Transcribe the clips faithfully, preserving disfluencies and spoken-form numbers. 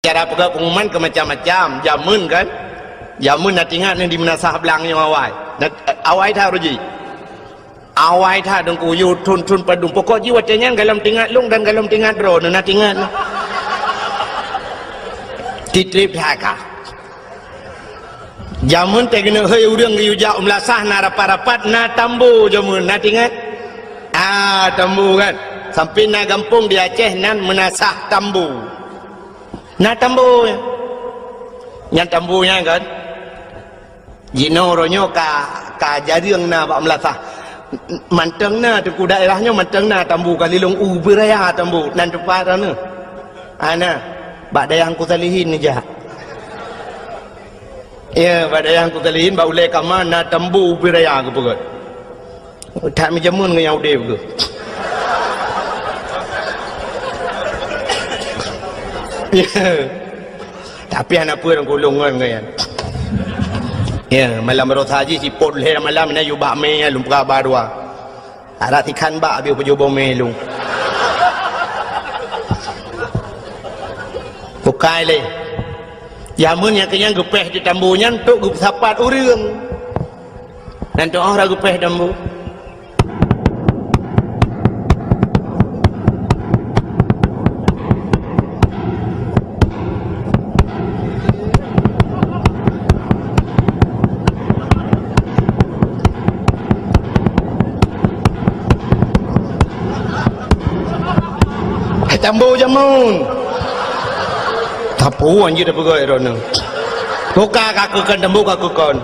Cara peugah pengumuman keu macam-macam. Jameun kan? Jameun na teuingat neuh di Meunasah Blang nyoe awai. Na, awai that uroe jih. Awai that Teungku, yôh thon-thon padum. Pokok jih watèe nyan golom teuingat lôn dan golom teuingat droeneuh, na teuingat. Titrép that ka. Jameun teuh keuneuk hei ureueng geuyue jak u Meunasah na rapat-rapat, na tambo jameun, na teuingat? Ah, tambo kan. Sampoe na gampông di Aceh nan Meunasah Tambo. Na tambo nyan. Nyan tambo nyan kan. Jinoe uroe nyoe ka, ka jareueng na bak Meunasah. Mantong na Teungku daerah nyoe mantong na tambo ka lilong u beuraya tambo nan teumpat droeneuh. Ana, bak dayah Teungku Salihin neujak. Ya, bak dayah Teungku Salihin, bak ulèe kama na tambo ubé raya geupeugöt. That meujameun ngon nyang udép geuh. Ya. Tapi hana peue ureueng kulong ngon nyan. Ya, malam baroesa jih sipot lhèe malam na yue bak mé lôn peugah ba dua. Adak sikhan bak habéh peujoh bomé lôn. Bukai lé. Jameun nyang keunyan geupéh di tambo nyan untuk geupeusapat ureueng. Nan tu'oh ra geupéh tambo. Hai tambo jameun. Tapuan jih dah peugah droeneuh. Buka kaku kon tambo kaku kon.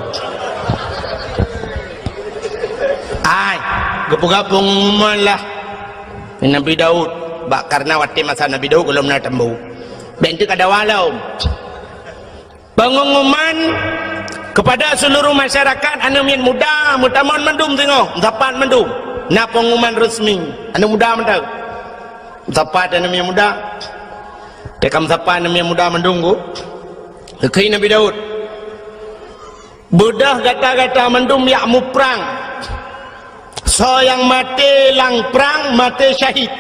Ai, geupeugah pengumuman lah. Nabi Daud, bak karena watèe masa Nabi Daud golom na tambo. Bèk teuk ka dawa lom. Pengumuman kepada seluruh masyarakat, aneuk miet muda, meutamong mandum singoh, meusapat mandum. Na pengumuman resmi, aneuk muda mantong. Meusapat aneuk miet muda. Teuka meusapat aneuk miet muda mandum ku. Geukheun Nabi Daud. Beudôh gata-gata mandum jak muprang. Soe nyang maté lam prang, maté syahid.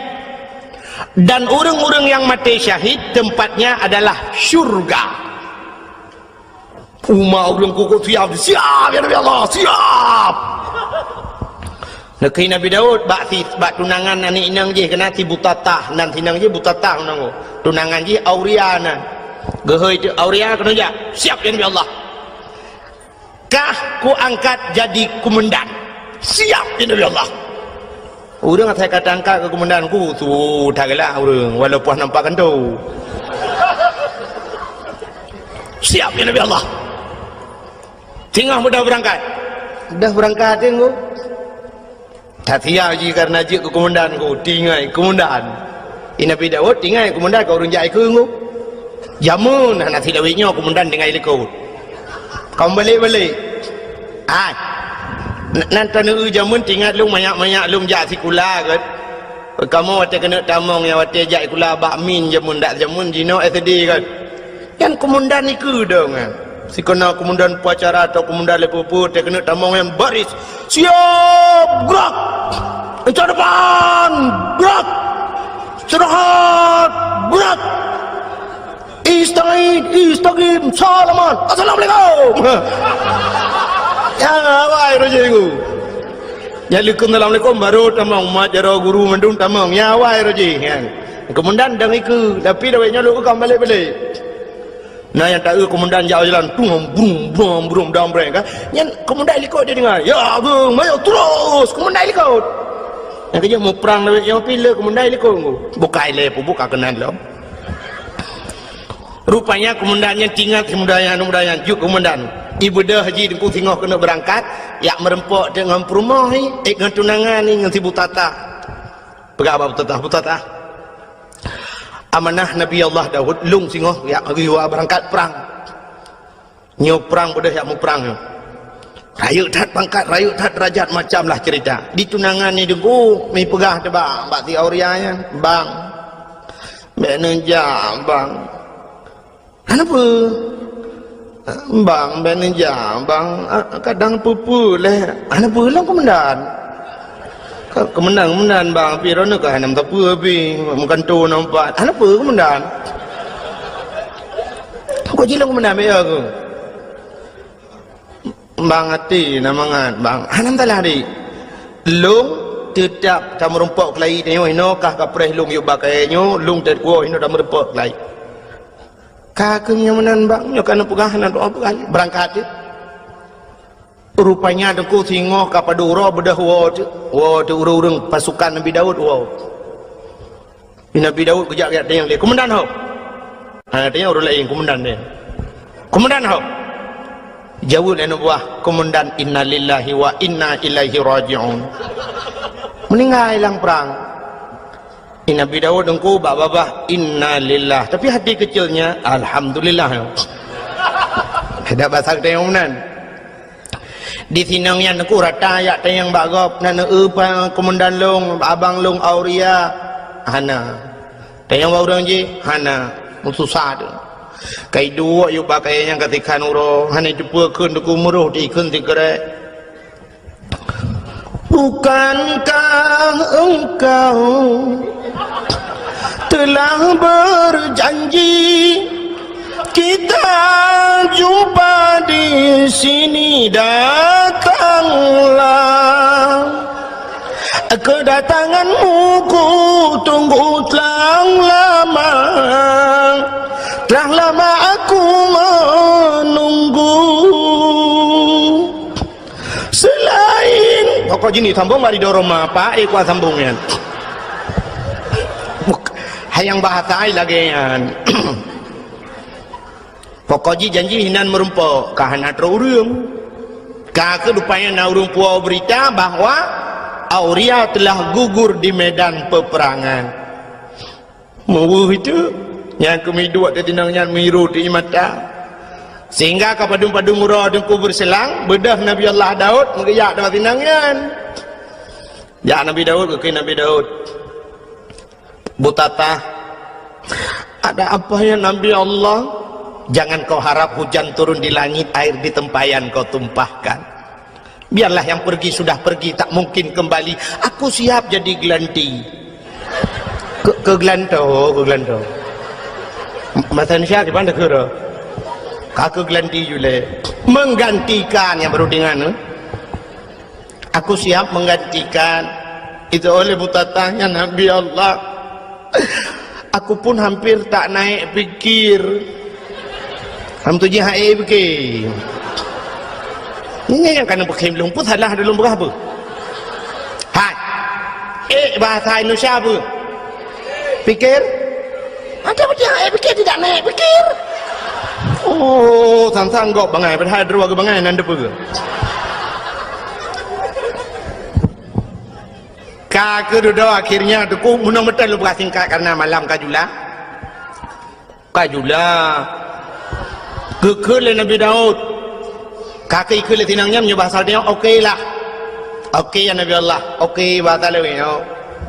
Dan ureueng-ureueng nyang maté syahid, tempatnya adalah syurga. Umat ureueng kukuh siap, siap, ya Nabi Allah, siap. Neukheun Nabi Daud, bak si, bak tunangan aneuk inong jih, keunan si Butatah, nan si inong jih Butatah nan. Tunangan jih Auria nan. Geuhôi teuk Auria keunoe jak, siap, ya Nabi Allah. Kah kuangkat jadi komandan. Siap, ya Nabi Allah. Ureueng asai ka teuangkat keu komandan ku, su that galak ureueng, walaupun nampak kantô. Siap, ya Nabi Allah. Singoh mudah beurangkat. Dah beurangkat, Teungku. That siap jih karena jeuet keu komandan ku, tinggai komandan. I Nabi Daud tinggai komandan ka ureueng jak ikeu ku. Jameun hana silawét nyoe komandan tinggai likot. Ka meubalek-balek. Hai. N-, nan taneuk jameun teuingat lôn manyak-manyak lôn jak sikula kan. Kamoe watèe keuneuk tamong nyang watèe jak sikula bak min jameun dak jameun jinoe S D kan. Nyan komandan ikeu dong nyan. Sikeuna komandan upacara atau komandan lé peue-peue teuh keuneuk tamong nyan baris. Siap, gerak! Incat depan, gerak! Istirahat, gerak! Ista'in, istaqim, salaman, assalamualaikum! Ya, awai roh jih ku. Nyan leukeum assalamualaikum, baru tamong, mat jaroe guru mandum tamong. Ya, awai roh jih, nyan. Komandan dong ikeu, tapi dawet nyoe lôn ka balek-balek. Na nyang taeu komandan jak jalan, tung, brum, brum, brum, dam breng kan. Nyan komandan likot dia dengar. Ya, geng, mayo terus, komandan likot. Nyang keujeuet muprang lawét nyoe pih le komandan likot. Bukai lé peubuka keunan lom. Rupanya komandan nyan teuingat si muda nyan, muda nyan, jeuet komandan. Ibeudôh jih Teungku singoh keuneuk beurangkat, jak meureumpok deungon peurumoh ni, eh, ngon tunangan ni, ngon si Butatah. Peugah bak Butatah, Butatah. Amanah Nabi Allah Daud, lôn singoh jak geuyue beurangkat prang. Nyoe prang beudôh jak muprang nyoe. Rayeuk that pangkat, rayeuk that derajat, macam lah cerita. Di tunangan ni Teungku, mi peugah teuh bak, bak si Auria nyan, "Bang, bèk neujak, Bang." "Hana peue? Bang, bèk neujak, Bang. Ah, kadang peue-peue lé." "Hana peue lom, Komandan." "Ka, Komandan, Komandan, Bang, pih droeneuh ka hana meusapeue pih, meugantoe na umpat." "Hana peue, Komandan." Oh, jilong meunan, ya, aku. Bang, até na mangat, bang. Hana masalah, dik. Lôn teutap tameurumpok keulayi tanyoe, inoe kah kapreh lôn yub bak kayée nyoe, lôn teukuoh inoe tameurumpok keulayi. Ka keuh nyoe meunan, bang, nyoe ka neupeugah, hana doa peugah, beurangkat teuh. Rupanya teungku singoh ka padub uroe beudôh woe teuh, woe teuh ureuëng-ureuëng pasukan Nabi Daud woe. Di Nabi Daud geujak-jak tanyong lé, "Komandan ho?" Hana tanyong ureuëng laén, komandan nyan. "Komandan ho?" Jaweueb lé aneuk buah, "Komandan, innalillahi wa inna ilaihi raji'un." Meuninggai lam prang. Di Nabi Daud teungku bak babah, "Innalillah." Tapi hati kecilnya, "Alhamdulillah." Ada bahasa kita yang meunan. Di sinong nyan teungku rata jak tanyong bak gob, "Na neueu pa komandan lôn, abang lôn Auria?" Hana. Tanyong bak ureuëng jih, hana. Meususah teuh. Ka iduek yub bak kayée nyang ka sikhan uroe, hana jiteupeue kheun teungku, meuroh di kheun sikrek. Bukankah engkau telah berjanji kita jumpa di sini? Datanglah. Kedatanganmu ku tunggu telah lama. Telah lama aku menunggu. Selain pokok jih sambong bak ridho Roma, Pak, eh, kuat sambong nyan. Buk-, hai nyang bahasa ai lagée nyan. Pokok jih janji hinan meurumpok, ka hana troh ureuëng. Ka keuh rupanya na ureuëng puwoe beurita bahwa Auria telah gugur di medan peperangan. Meuweuh itu, nyang keumiduek di tinong nyan miru di mata. Sehingga ka padum-padum uroe teungku beureuselang, beudôh Nabi Allah Daud meugeujak dua tinong nyan. Jak Nabi Daud, geukheun Nabi Daud, "Butatah, ada apa ya Nabi Allah?" "Jangan kau harap hujan turun di langit, air di tempayan kau tumpahkan. Biarlah yang pergi sudah pergi, tak mungkin kembali. Aku siap jadi gelanti." Ke, keu geulantoe, keu geulantoe. Bahasa Indonesia gimana, keu? Ka keu geulanti julai. Menggantikan nyang baru dengan, eh? "Aku siap menggantikan." Itu oleh butatah nyan, "Nabi Allah, aku pun hampir tak naik pikir." Ham tu jih hai ék beuke. Nyan nyang kana beuke lôn pun salah dulu beurah beuh. Hai. Ék bahasa Indonesia beuh. Pikir. Ada betul hai ék beuke tidak naik pikir. Oh, sang-sang gop bangai padahai droe bangai nan depe. Ka keududoe akhirnya teungku meunang meuteun lôn peugah singkat karena malam ka jula. Ka jula. Geukheun lé Nabi Daud. Ka keu ikheun lé tinong nyan meunyoe bahasa nyoe, "Oke lah." Oke ya Nabi Allah. Oke bahasa lawét nyoe.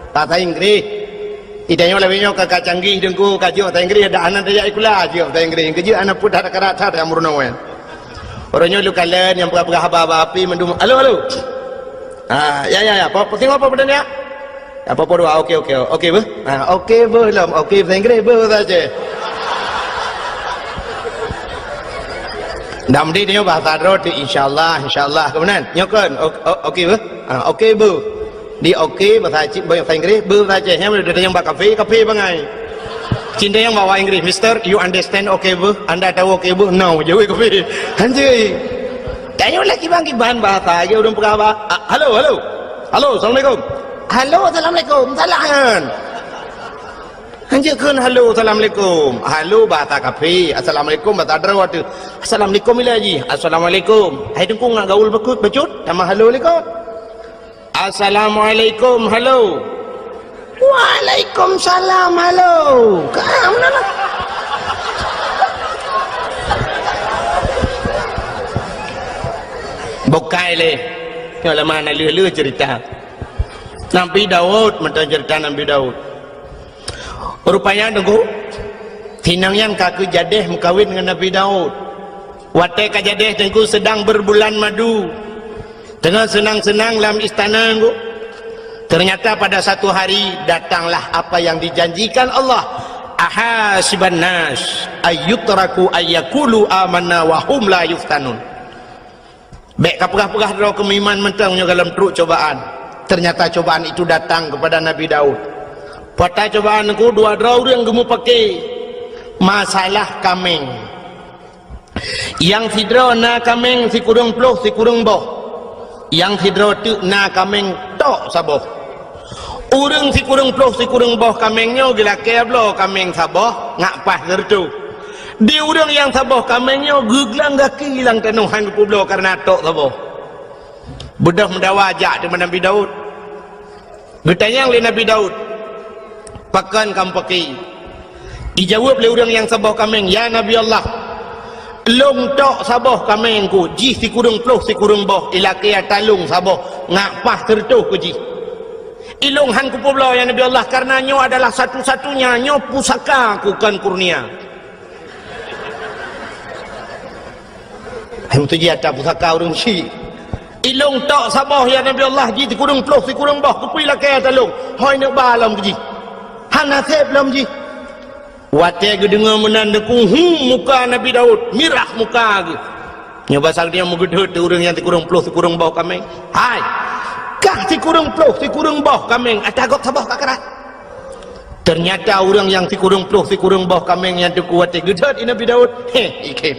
Bahasa Inggris. Itanyoe lawét nyoe ka, ka canggih teungku, ka jeuet bahasa Inggris, dak hana tajak sikula, jeuet bahasa Inggris. Keujeuet hana peue that karat that nyang meurunoe. Uroe nyoe lôn kalon nyang peugah-peugah haba-haba api mandum. Halo, halo. Ah, ya, ya, ya. Po, po, singoh po, po, ya. Ya, po, po, dua. Oke, oke. Oke, beuh. Ah, oke, beuh lom. Oke, bahasa Inggris, beuh, bahasa Aceh. Dam di nyoe bahasa droe tu, insyaallah, insyaallah. Kemudian, nyoe kan, o-, o-, oke, beuh. Ah, oke, beuh. Di oke, bahasa Aceh, bahasa Inggris, beuh, bahasa Aceh. Nyang udah datang bak kafe, kafe bangai. Cinta yang bawa Inggris, "Mister, you understand oke, beuh? Anda tahu oke, beuh?" "No," jaweueb kafe. Hanjeuet. Tanyoe lagi bang kiban bahasa, lagi ureuëng peugah bah. Ah, halo, halo. Halo, assalamualaikum. Halo, assalamualaikum. Salah nyan. Hanjeuet kheun halo, assalamualaikum. Halo bahasa kafe, assalamualaikum bahasa droe tu. Assalamualaikum ila ji. Assalamualaikum. Hai teungku ngat gaul bakut bacut, tamah halo likot. Assalamualaikum, halo. Waalaikumsalam, halo. Ka meunan lah. Bukai lé. Nyoe lama na lheueh-lheueh cerita. Nabi Daud, mantong cerita Nabi Daud. Rupanya teungku, tinong nyan ka keu jadeh meukawen ngon Nabi Daud. Watée ka jadeh teungku sedang berbulan madu. Teungoh seunang-seunang lam istana teungku. Ternyata pada satu hari datanglah apa yang dijanjikan Allah. "Ahasiban nas ayyutraku ayyakulu amanna wa hum la yuftanun." Bék kapeugah-peugah droe keu meuiman mantong nyoe gohlom trok cobaan. Ternyata cobaan itu datang kepada Nabi Daud. Peue ata cobaan nyan? Dua droe ureuëng geumeupaké masalah kaméng. Nyang sidroe na kaméng sikureueng ploh sikureueng boh. Nyang sidroe teuk na kaméng tok saboh. Ureuëng sikureueng ploh sikureueng boh kaméng nyoe geulakée bloe kaméng saboh ngat paih sireutôh. Di ureuëng nyang saboh kaméng nyoe geuglang gaki lam tanoh hán geupeubloe kareuna tok saboh. Beudôh meudawa jak teuma Nabi Daud. Geutanyong lé Nabi Daud, "Pakon kamoe paké?" Ijaweueb lé ureuëng nyang saboh kaméng, "Ya Nabi Allah, lôn tok saboh kaméng ku, jih sikureueng ploh sikureueng boh, ilakée ata lôn saboh, ngat paih sireutôh ku jih. Ilôn hán kupeubloe, ya Nabi Allah, kareuna nyoe adalah satu-satunya, nyoe pusaka ku kon kurnia." Hai meutuji ata pusaka ureuëng syik. "Ilôn tok saboh, ya Nabi Allah, jih sikureueng ploh sikureueng boh, keupeue ilakée ata lôn? Hôi neuk ba lom keu jih. Hana seb lom jih." Watée geudeungoe meunan teungku, hu, muka Nabi Daud mirah muka geuh. Nyoe basa geutanyoe meugeudeuet ureuëng nyang sikureueng ploh sikureueng boh kaméng. "Hai, kah sikureueng ploh sikureueng boh kaméng, ata gob saboh ka krat." Ternyata ureuëng nyang sikureueng ploh sikureueng boh kaméng nyan teungku watée geudeuet i Nabi Daud, heh, ikhém.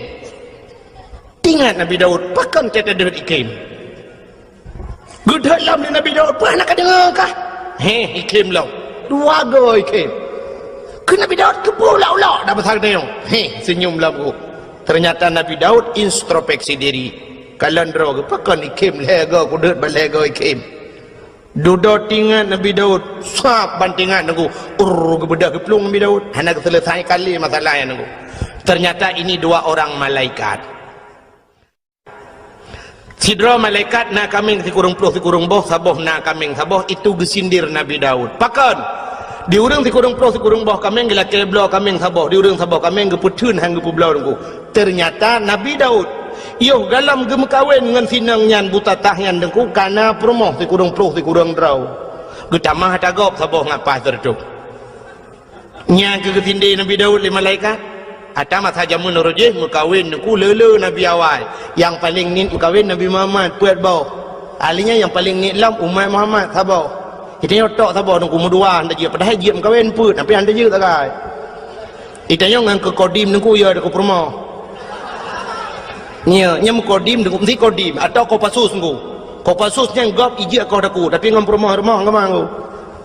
Teuingat Nabi Daud, "Pakon teuh tadeuet ikhém?" Geudeuet lom lé Nabi Daud, "Peue hana kadeungoe kah?" Heh, ikhém lom. Dua goe ikhém. Keu Nabi Daud keupeue ulok-ulok dak basa geutanyoe? Heh, seunyum lom geuh. Ternyata Nabi Daud introspeksi diri. Kalon droe geuh, "Pakon ikhém lhée goe, kudeuet ban lhée goe ikhém?" Dudoe teuingat Nabi Daud, sab ban teuingat teungku, urr, geubeudôh geuplueng Nabi Daud, hana geuseuleusai kali masalah nyan teungku. Ternyata ini dua orang malaikat. Sidroe malaikat na kaméng sikureueng ploh sikureueng boh, saboh na kaméng saboh, itu geusindir Nabi Daud. Pakon? Di ureuëng sikureueng ploh sikureueng boh kaméng geulakée bloe kaméng saboh, di ureuëng saboh kaméng geupeutheun hán geupeubloe teungku. Ternyata Nabi Daud, yoh gohlom geumeukawen ngon si inong nyan buta tah nyan teungku, ka na peurumoh sikureueng ploh sikureueng droe. Geutamah ata gob saboh ngat paih sireutôh. Nyan keuh geusindé Nabi Daud lé malaikat. Ata masa jameun uroe jih meukawen teungku le-le nabi awai. Nyang paleng niet meukawen Nabi Muhammad, peuet boh. Ahli nyan nyang paleng niet lom umat Muhammad, saboh. Geutanyoe tok saboh teungku meudua hana jeuet, padahai jeuet meukawen peuet, tapi hana jeuet sagai. Geutanyoe ngon keu Kodim teungku, ya, keu peurumoh. Nyo, nyo meukodim, meusi kodim atau Kopassus teungku. Kopassus nyan gob ijeuet koh daku, tapi ngon peurumoh-rumoh ngon teungku.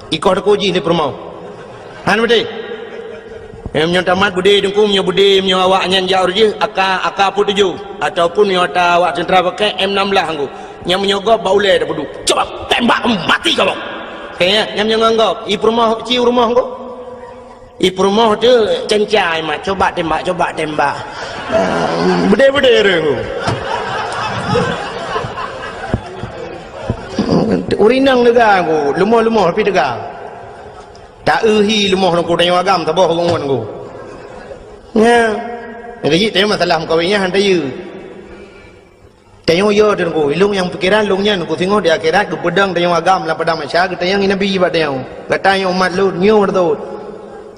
Ikoh daku jih lé peurumoh. Hana beutôi? Eh, meunyoe tamat beudé teungku, meunyoe beudé, meunyoe awak nyan jak uroe jih, AK, AK peuet tujoh, ataupun meunyoe ata awak teuntara pakai M enam belas teungku. Nyan meunyoe gob bak ulée tapeuduek. Coba tembak mati kamoe. Oke, ya, nyan meunyoe ngon gob, i peurumoh, ci u rumoh teungku. I peurumoh teuh cencai mat, coba tembak, coba tembak. Ah, beudé-beudé ureuëng. Ureuëng inong teuga ku, leumoh-leumoh pih teuga. Ta-eu hi leumoh teungku, tanyoe agam saboh ureuëng ku. Nya. Nyang keujiek tanyoe masalah meukawen nyan han tayue. Tanyoe yo teungku, ilong nyang pikiran lôn nyan ku singoh di akhirat geupeudong tanyoe agam lam padang mahsyar, geutanyong Nabi bak tanyoe. Gata nyoe umat lôn, nyoe beutôi.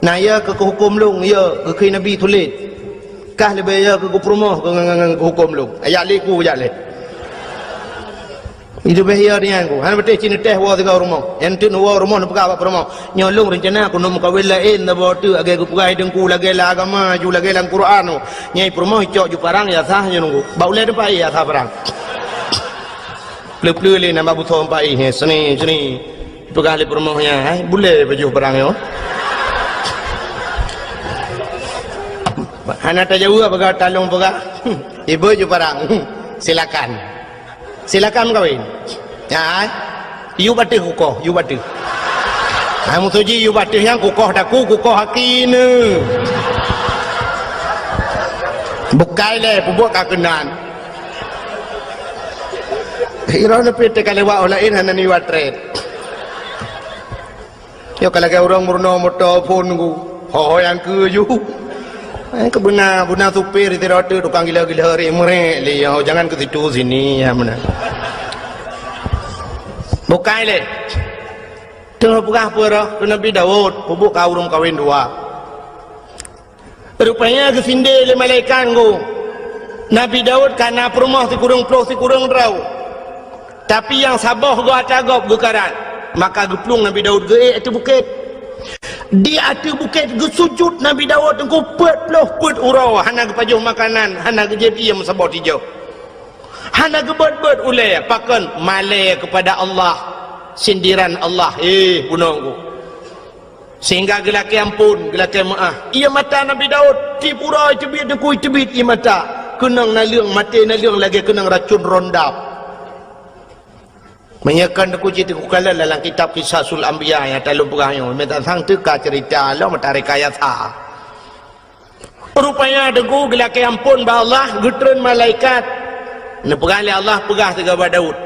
Na yo keu huköm lôn, yo keu Nabi tuléh. Kah leubeh yo keu peurumoh keu ngon, ngon, ngon huköm lôn. Ajak lé ku, ajak lé. Itu beh yo nyan ku. Hana beuteh cit neuteh woe sigoe rumoh. Nyang teuk neuwoe rumoh neupeugah bak peurumoh. Nyoe lôn reuncana keuneuk meukawen laén saboh teuk, lagée geupeugah teungku, lagée lam agama ju, lagée lam Quran. Nyai peurumoh icok ju parang, ya sah nyoe teungku. Bak ulée teumpat ya sah parang. Pleu-pleu lé nambah busoe teumpat, he, seni, seni. Peugah lé peurumoh nyan, hai, bulée pajoh parang nyoe. Hana tajaweueb peugah talong peugah. Ibu ju parang. Silakan. Silakan meukawen. Ya, ai. Yub ateueh kukoh, yub ateueh. Hai, meusoe jih yub ateueh nyan kukoh daku, kukoh aki neu. Bukai lé, peubuet ka keunan. Iroh neupit teuka lewat orang lain hana niwat tret. Yo ka lagée ureuëng meurunoe moto phon ku. Ho nyang keu ju. Eh, keu beuna, beuna supir sidroe teuk tukang gila-gila rek merek lé, yo, jangan ke situ sini, ya, beuna. Bukai lé. Teungoh peugah peue roh keu Nabi Daud, peubuet ka ureuëng kawen dua. Rupanya geusindé lé malaikat nggu. Nabi Daud ka na peurumoh sikureueng ploh sikureueng droe. Tapi nyang saboh goe ata gob geukarat. Maka geuplueng Nabi Daud geuék ateueh bukét. Di ateueh bukét geusujut Nabi Daud teungku peuet ploh peuet uroe, hana geupajoh makanan, hana geujieb ié meusaboh tijoh. Hana geubeuet-beuet ulée, pakon? Malée keupada Allah, sindiran Allah, eh, bunoe nggu. Sehingga geulakée amphon, geulakée meuáh. Ié mata Nabi Daud, tiep uroe teubiet, teungku, teubiet ié mata. Keunong naleueng, maté naleueng lagée keunong racun rondap. Meunyoe kon teungku cit teukalon dalam kitab Qisasul Anbiya nyang talôn peugah nyoe, meutatang teuka ceurita lom meutareka yasa. Rupanya teungku geulakée amphon bak Allah, geutreun malaikat. Neupeugah lé Allah, peugah sigoe bak Daud.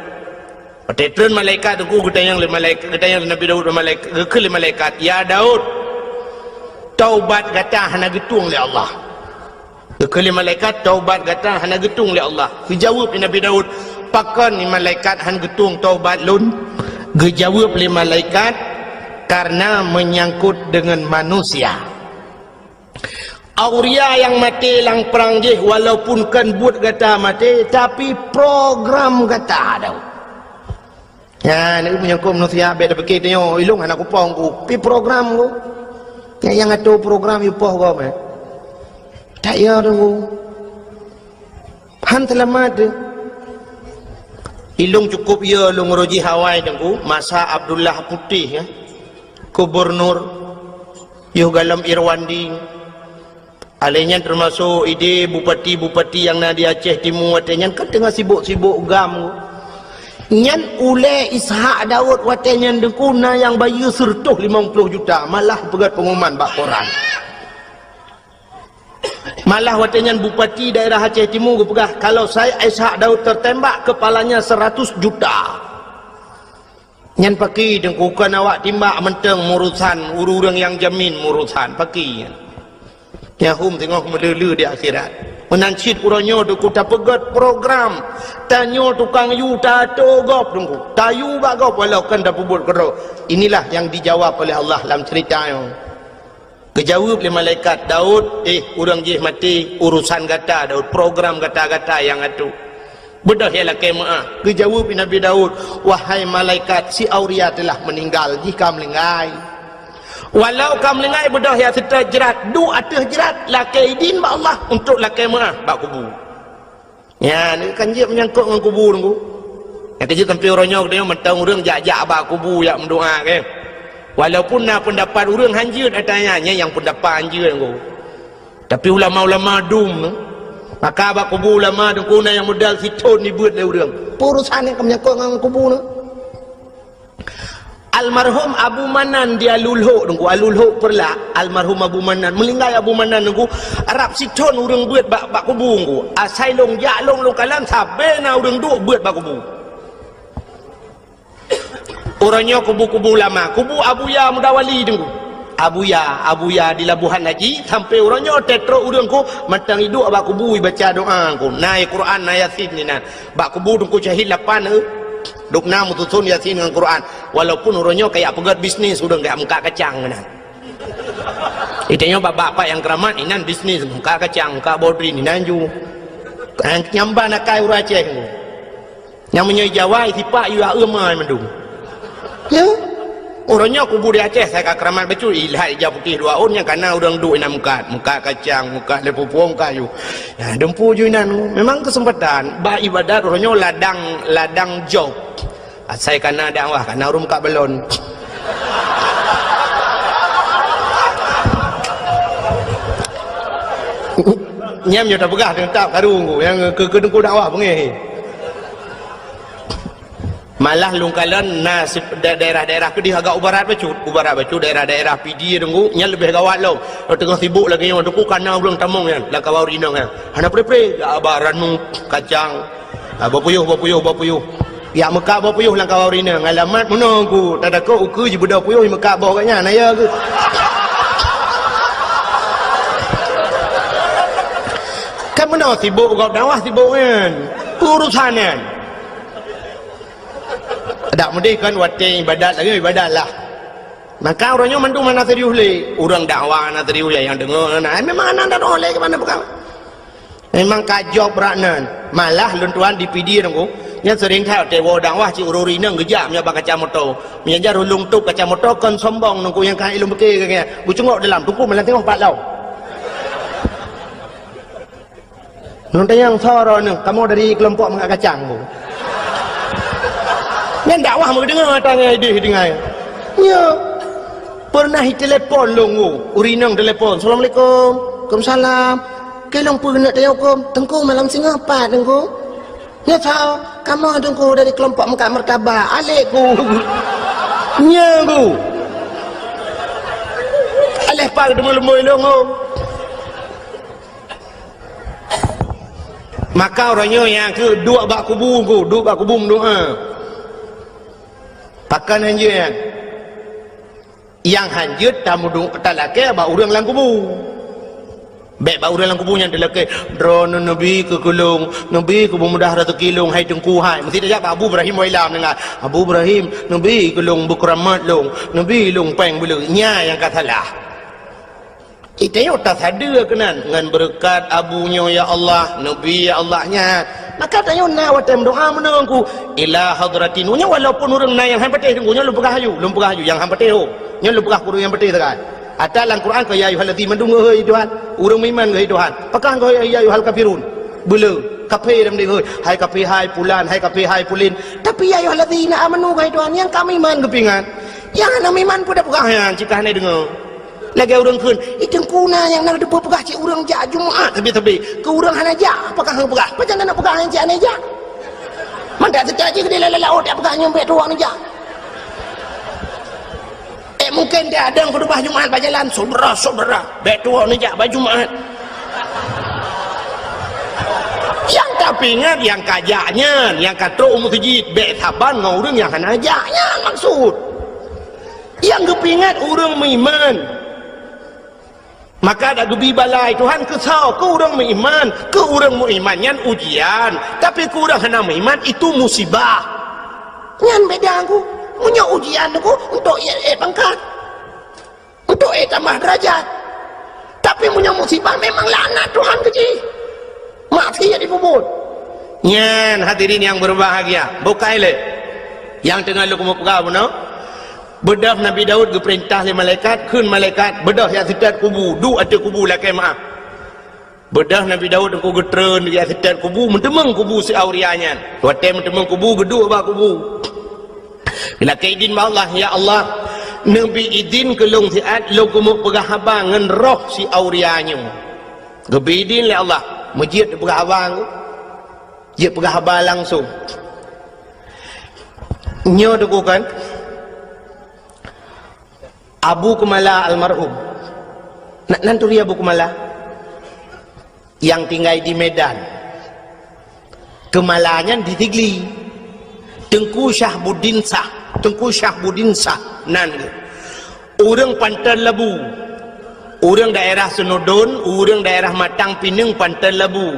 Watée treun malaikat teungku, geutanyong lé malaikat, geutanyong lé Nabi Daud, malaikat, geukheun lé malaikat, "Ya Daud, taubat gata hana geutueng lé Allah." Geukheun lé malaikat, "Taubat gata hana geutueng lé Allah." Geujaweueb lé Nabi Daud, "Pakon ni malaikat hana geutueng taubat lôn?" Geujaweueb lé malaikat, "Karena menyangkut dengan manusia." Auria nyang maté lam prang jih, walaupun kon buet gata maté, tapi program gata Daud. Nyan, meunyoe kon manusia bék tapike tanyoe, ilong hana kupong ku, pi program ku. Nyang, nyang atur program yue poh gob, eh. Tak ya teungku. Han seulamat teuh. Ilong cukup ya lôn rojih awai teungku, masa Abdullah Putih, ya. Gubernur, yoh galom Irwandi. Alèh nyan teumasok idéh bupati-bupati nyang na di Aceh Timu watèe nyan kan teungoh sibok-sibok GAM. Nyan ulèe Ishak Daud watèe nyan teungku na nyang bayeue seureutôh limong ploh juta, malah peugöt pengumuman bak koran. Malah watèe nyan bupati daerah Aceh Timu geupeugah, kalau saya Ishak Daud tertembak, kepalanya seratus juta. Nyan pakri teungku, kon awak timbak mantong meurusan, ureueng-ureueng nyang jamin meurusan, pakri nyan. Nyang hom teungoh meuleu-leu di akhirat. Meunan cit uroe nyoe teungku tapeugöt program, tanyoe tukang yue tato gob teungku, tayue bak gob walau kon tapeubuet keudroe. Inilah yang dijawab oleh Allah lam ceurita nyoe. Geujaweueb lé malaikat, "Daud, eh, ureueng jih maté, urusan gata, Daud, program gata-gata nyang atur. Beudôh ya lakèe meu'ah." Geujaweueb lé Nabi Daud, "Wahai malaikat, si Auria telah meninggal, jih ka meulinggai. Walau ka meulinggai, beudôh ya seutôt jrat, duek ateueh jrat, lakèe idin bak Allah untuk lakèe meu'ah bak kubu." Nyan, kan jeuet meunyangkot ngon kubu teungku. Nyang keujeuet sampoe uroe nyoe geutanyoe mantong ureueng jak-jak bak kubu jak meudoa, kan. Walaupun na peundapat ureueng hanjeuet ata nyan, nyan nyang peundapat hanjeuet teungku. Tapi ulama-ulama dum, maka bak kubu ulama teungku na nyang modal sithon dibeuet lé ureueng. Peue urusan nyang ka meunyangkot ngon kubu nyoe? Almarhum Abu Manan di Alulhok teungku, Alulhok Peureulak, almarhum Abu Manan, meulinggai Abu Manan teungku, rab sithon ureueng beuet bak, bak kubu teungku. Asai lôn jak lôn, lôn kalon sabe na ureueng duek beuet bak kubu. Uroe nyoe kubu-kubu lama, kubu Abuya Mudawali teungku. Abuya, Abuya di Labuhan Haji, sampoe uroe nyoe teutrok ureueng ku mantong iduek bak kubu ibaca doa teungku. Na Quran, na Yasin inan. Bak kubu Teungku Syahid lapan, eh. Dum na meususon Yasin ngon Quran. Walaupun uroe nyoe kajak peugöt bisnis, ureueng kajak meukat kacang keunan. Geutanyoe bak-bak nyang keuramat inan bisnis, meukat kacang, meukat bodrin inan ju. Nyang ban akai ureueng Aceh teungku. Nyang meunyoe Jawa, sipak yue aeum ai mandum. Ya. Uroe nyoe kubu di Aceh, asai ka keuramat bacut, ilhat ija putéh dua ôn nyang kana ureueng duek inan meukat, meukat kacang, meukat lé pupueng kayu. Ya, dumpu ju inan. Memang keuseumpatan bak ibadat uroe nyoe ladang, ladang job. Asai kana dakwah, kana ureueng meukat balon. Nyan nyoe tapeugah teutap karu nyang keu, keu teungku dakwah beungéh. Malah lôn kalon na sip-, da-, daerah-daerah keudeh agak u barat bacut. U barat bacut daerah-daerah Pidie teungku, nyan leubeh gawat lom. Teungoh sibok lagèe nyoe teungku, kana ureueng tamong nyan, lam kawah ureueng inong nyan. Hana pre-pre, jak ba ranup, kacang. Ah, bapuyuh, bapuyuh, bapuyuh. Jak meukat bapuyuh lam kawah ureueng inong. Alamat meunoe teungku, tatakot ukeue jibeudôh puyuh, jimeukat boh gobnyan, na ya keuh. Kan meunoe sibok gob dakwah sibok nyan. Urusan nyan. Dak meudeh kan watèe ibadat lagèe ibadat lah. Maka uroe nyoe mandum hana serius lé. Ureuëng dakwah hana serius lé, nyang deungoe hana. Eh, memang hana dakwah lé keu mana peugah. Memang ka jok brat nan. Malah lôn tuan di Pidie Teungku, nyan sering that watée woe dakwah cit ureuëng inong geujak meunyoe bak kaca moto. Meunyoe jan rulung tôp kaca moto kon sombong Teungku nyang ka ilôn beuke geuh. Geucungok dalam Teungku malam tengok pat lau. Nyoe tanyong soe droeneuh, kamoe dari keulompok meukat kacang bu. Nyan dakwah meudeungoe tangai deh dengai. Nyo. Pernah itelepon lôn bu, ureuëng inong telepon. "Assalamualaikum." "Waalaikumsalam." "Keu lôn peue keuneuk tanyong huköm?" "Teungku malam singoh pat Teungku." "Nyo soe?" "Kamoe Teungku dari keulompok meukat martabak." Alek ku. Nyo ku. Aleh pat teumeuleumui lôn bu. Maka uroe nyoe nyang keu duek bak kubu ku, duek bak kubu meudoa. Pakon hanjeuet nyan? Nyang hanjeuet tameudu-, talakée bak ureuëng lam kubu. Bék bak ureuëng lam kubu nyan talakée, "Droeneuh neubi keu keu lôn, neubi keu beumudah raseuki lôn, hai Teungku hai." Meusti tajak bak Abu Ibrahim Wailam deungon, "Abu Ibrahim, neubi keu lôn beukeuramat lôn, neubi lôn péng beuleue." Nyan nyang ka salah. Itanyoe tasadeue keunan ngon beureukat abu nyoe, ya Allah, neubi, ya Allah, nyan. Maka tanyoe na watée meudoa meunoe ku, ila hadratin. Nyoe walaupun ureuëng na nyang han patéh Teungku, nyoe lôn peugah aju, lôn peugah aju nyang han patéh ho. Nyoe lôn peugah keu ureuëng nyang patéh sagai. Ata lam Quran keu ya ayyuhallazina mandum geuhôi Tuhan, ureuëng meuiman geuhôi Tuhan. Pakon geuhôi ya ayyuhal kafirun? Beuleue, kafé lam deh geuhôi. Hai kafé hai pulan, hai kafé hai pulin. Tapi ya ayyuhallazina amanu geuhôi Tuhan, nyang ka meuiman geupingat. Nyang hana meuiman peue tapeugah nyan cit ka hana deungoe. Lagée ureuëng kheun, "Ih, Teungku na nyang na teupeue peugah cit ureuëng jak Jumat sabe-sabe. Keu ureuëng hana jak, pakon han peugah? Pajan na peugah nyang cit hana jak?" Mandak teuka jih keudeh lalai laôt jak peugah nyoe bék tuwoe neujak. Eh, mungken dia ada khutubah Jumat bak jalan, "Saudara-saudara, bék tuwoe neujak bak Jumat." Nyang tapeuingat nyang ka jak nyan, nyang ka trok u meuseujid, bék saban ngon ureuëng nyang hana jak nyan maksud. Nyang geupeuingat ureuëng meuiman. Maka dak geubi balai Tuhan keu soe? Keu ureuëng meuiman. Keu ureuëng meuiman nyan ujian, tapi keu ureuëng hana meuiman itu musibah. Nyan beda ku. Meunyoe ujian ku untuk ié-ié pangkat, untuk ié tamah derajat. Tapi meunyoe musibah memang laknat Tuhan keu jih. Maksiat ipeubuet. Nyan hadirin yang berbahagia, bukai lé. Nyang teungoh lôn keumeung peugah bunoe, beudôh Nabi Daud geupeurintah lé malaikat, kheun malaikat, "Beudôh jak seutôt kubu, duek ateueh kubu lakée meuáh." Beudôh Nabi Daud Teungku geutreun jak seutôt kubu, meuteumeung kubu si Auria nyan. Watée meuteumeung kubu, geuduek bak kubu. Geulakée idin bak Allah, "Ya Allah, neubi idin keu lôn siat lôn keumeung peugah haba ngon roh si Auria nyoe." Geubi idin lé Allah, meujeuet peugah haba. Jeuet peugah haba langsong. Nyoe Teungku kan, Abu Keumala almarhum. Na, nan turi Abu Keumala? Nyang tinggai di Medan. Keumala nyan di Sigli. Teungku Syahbuddin Syah. Teungku Syahbuddin Syah nan geuh. Ureuëng Panton Labu. Ureuëng daerah Seunudon, ureuëng daerah Matang Pineung Panton Labu.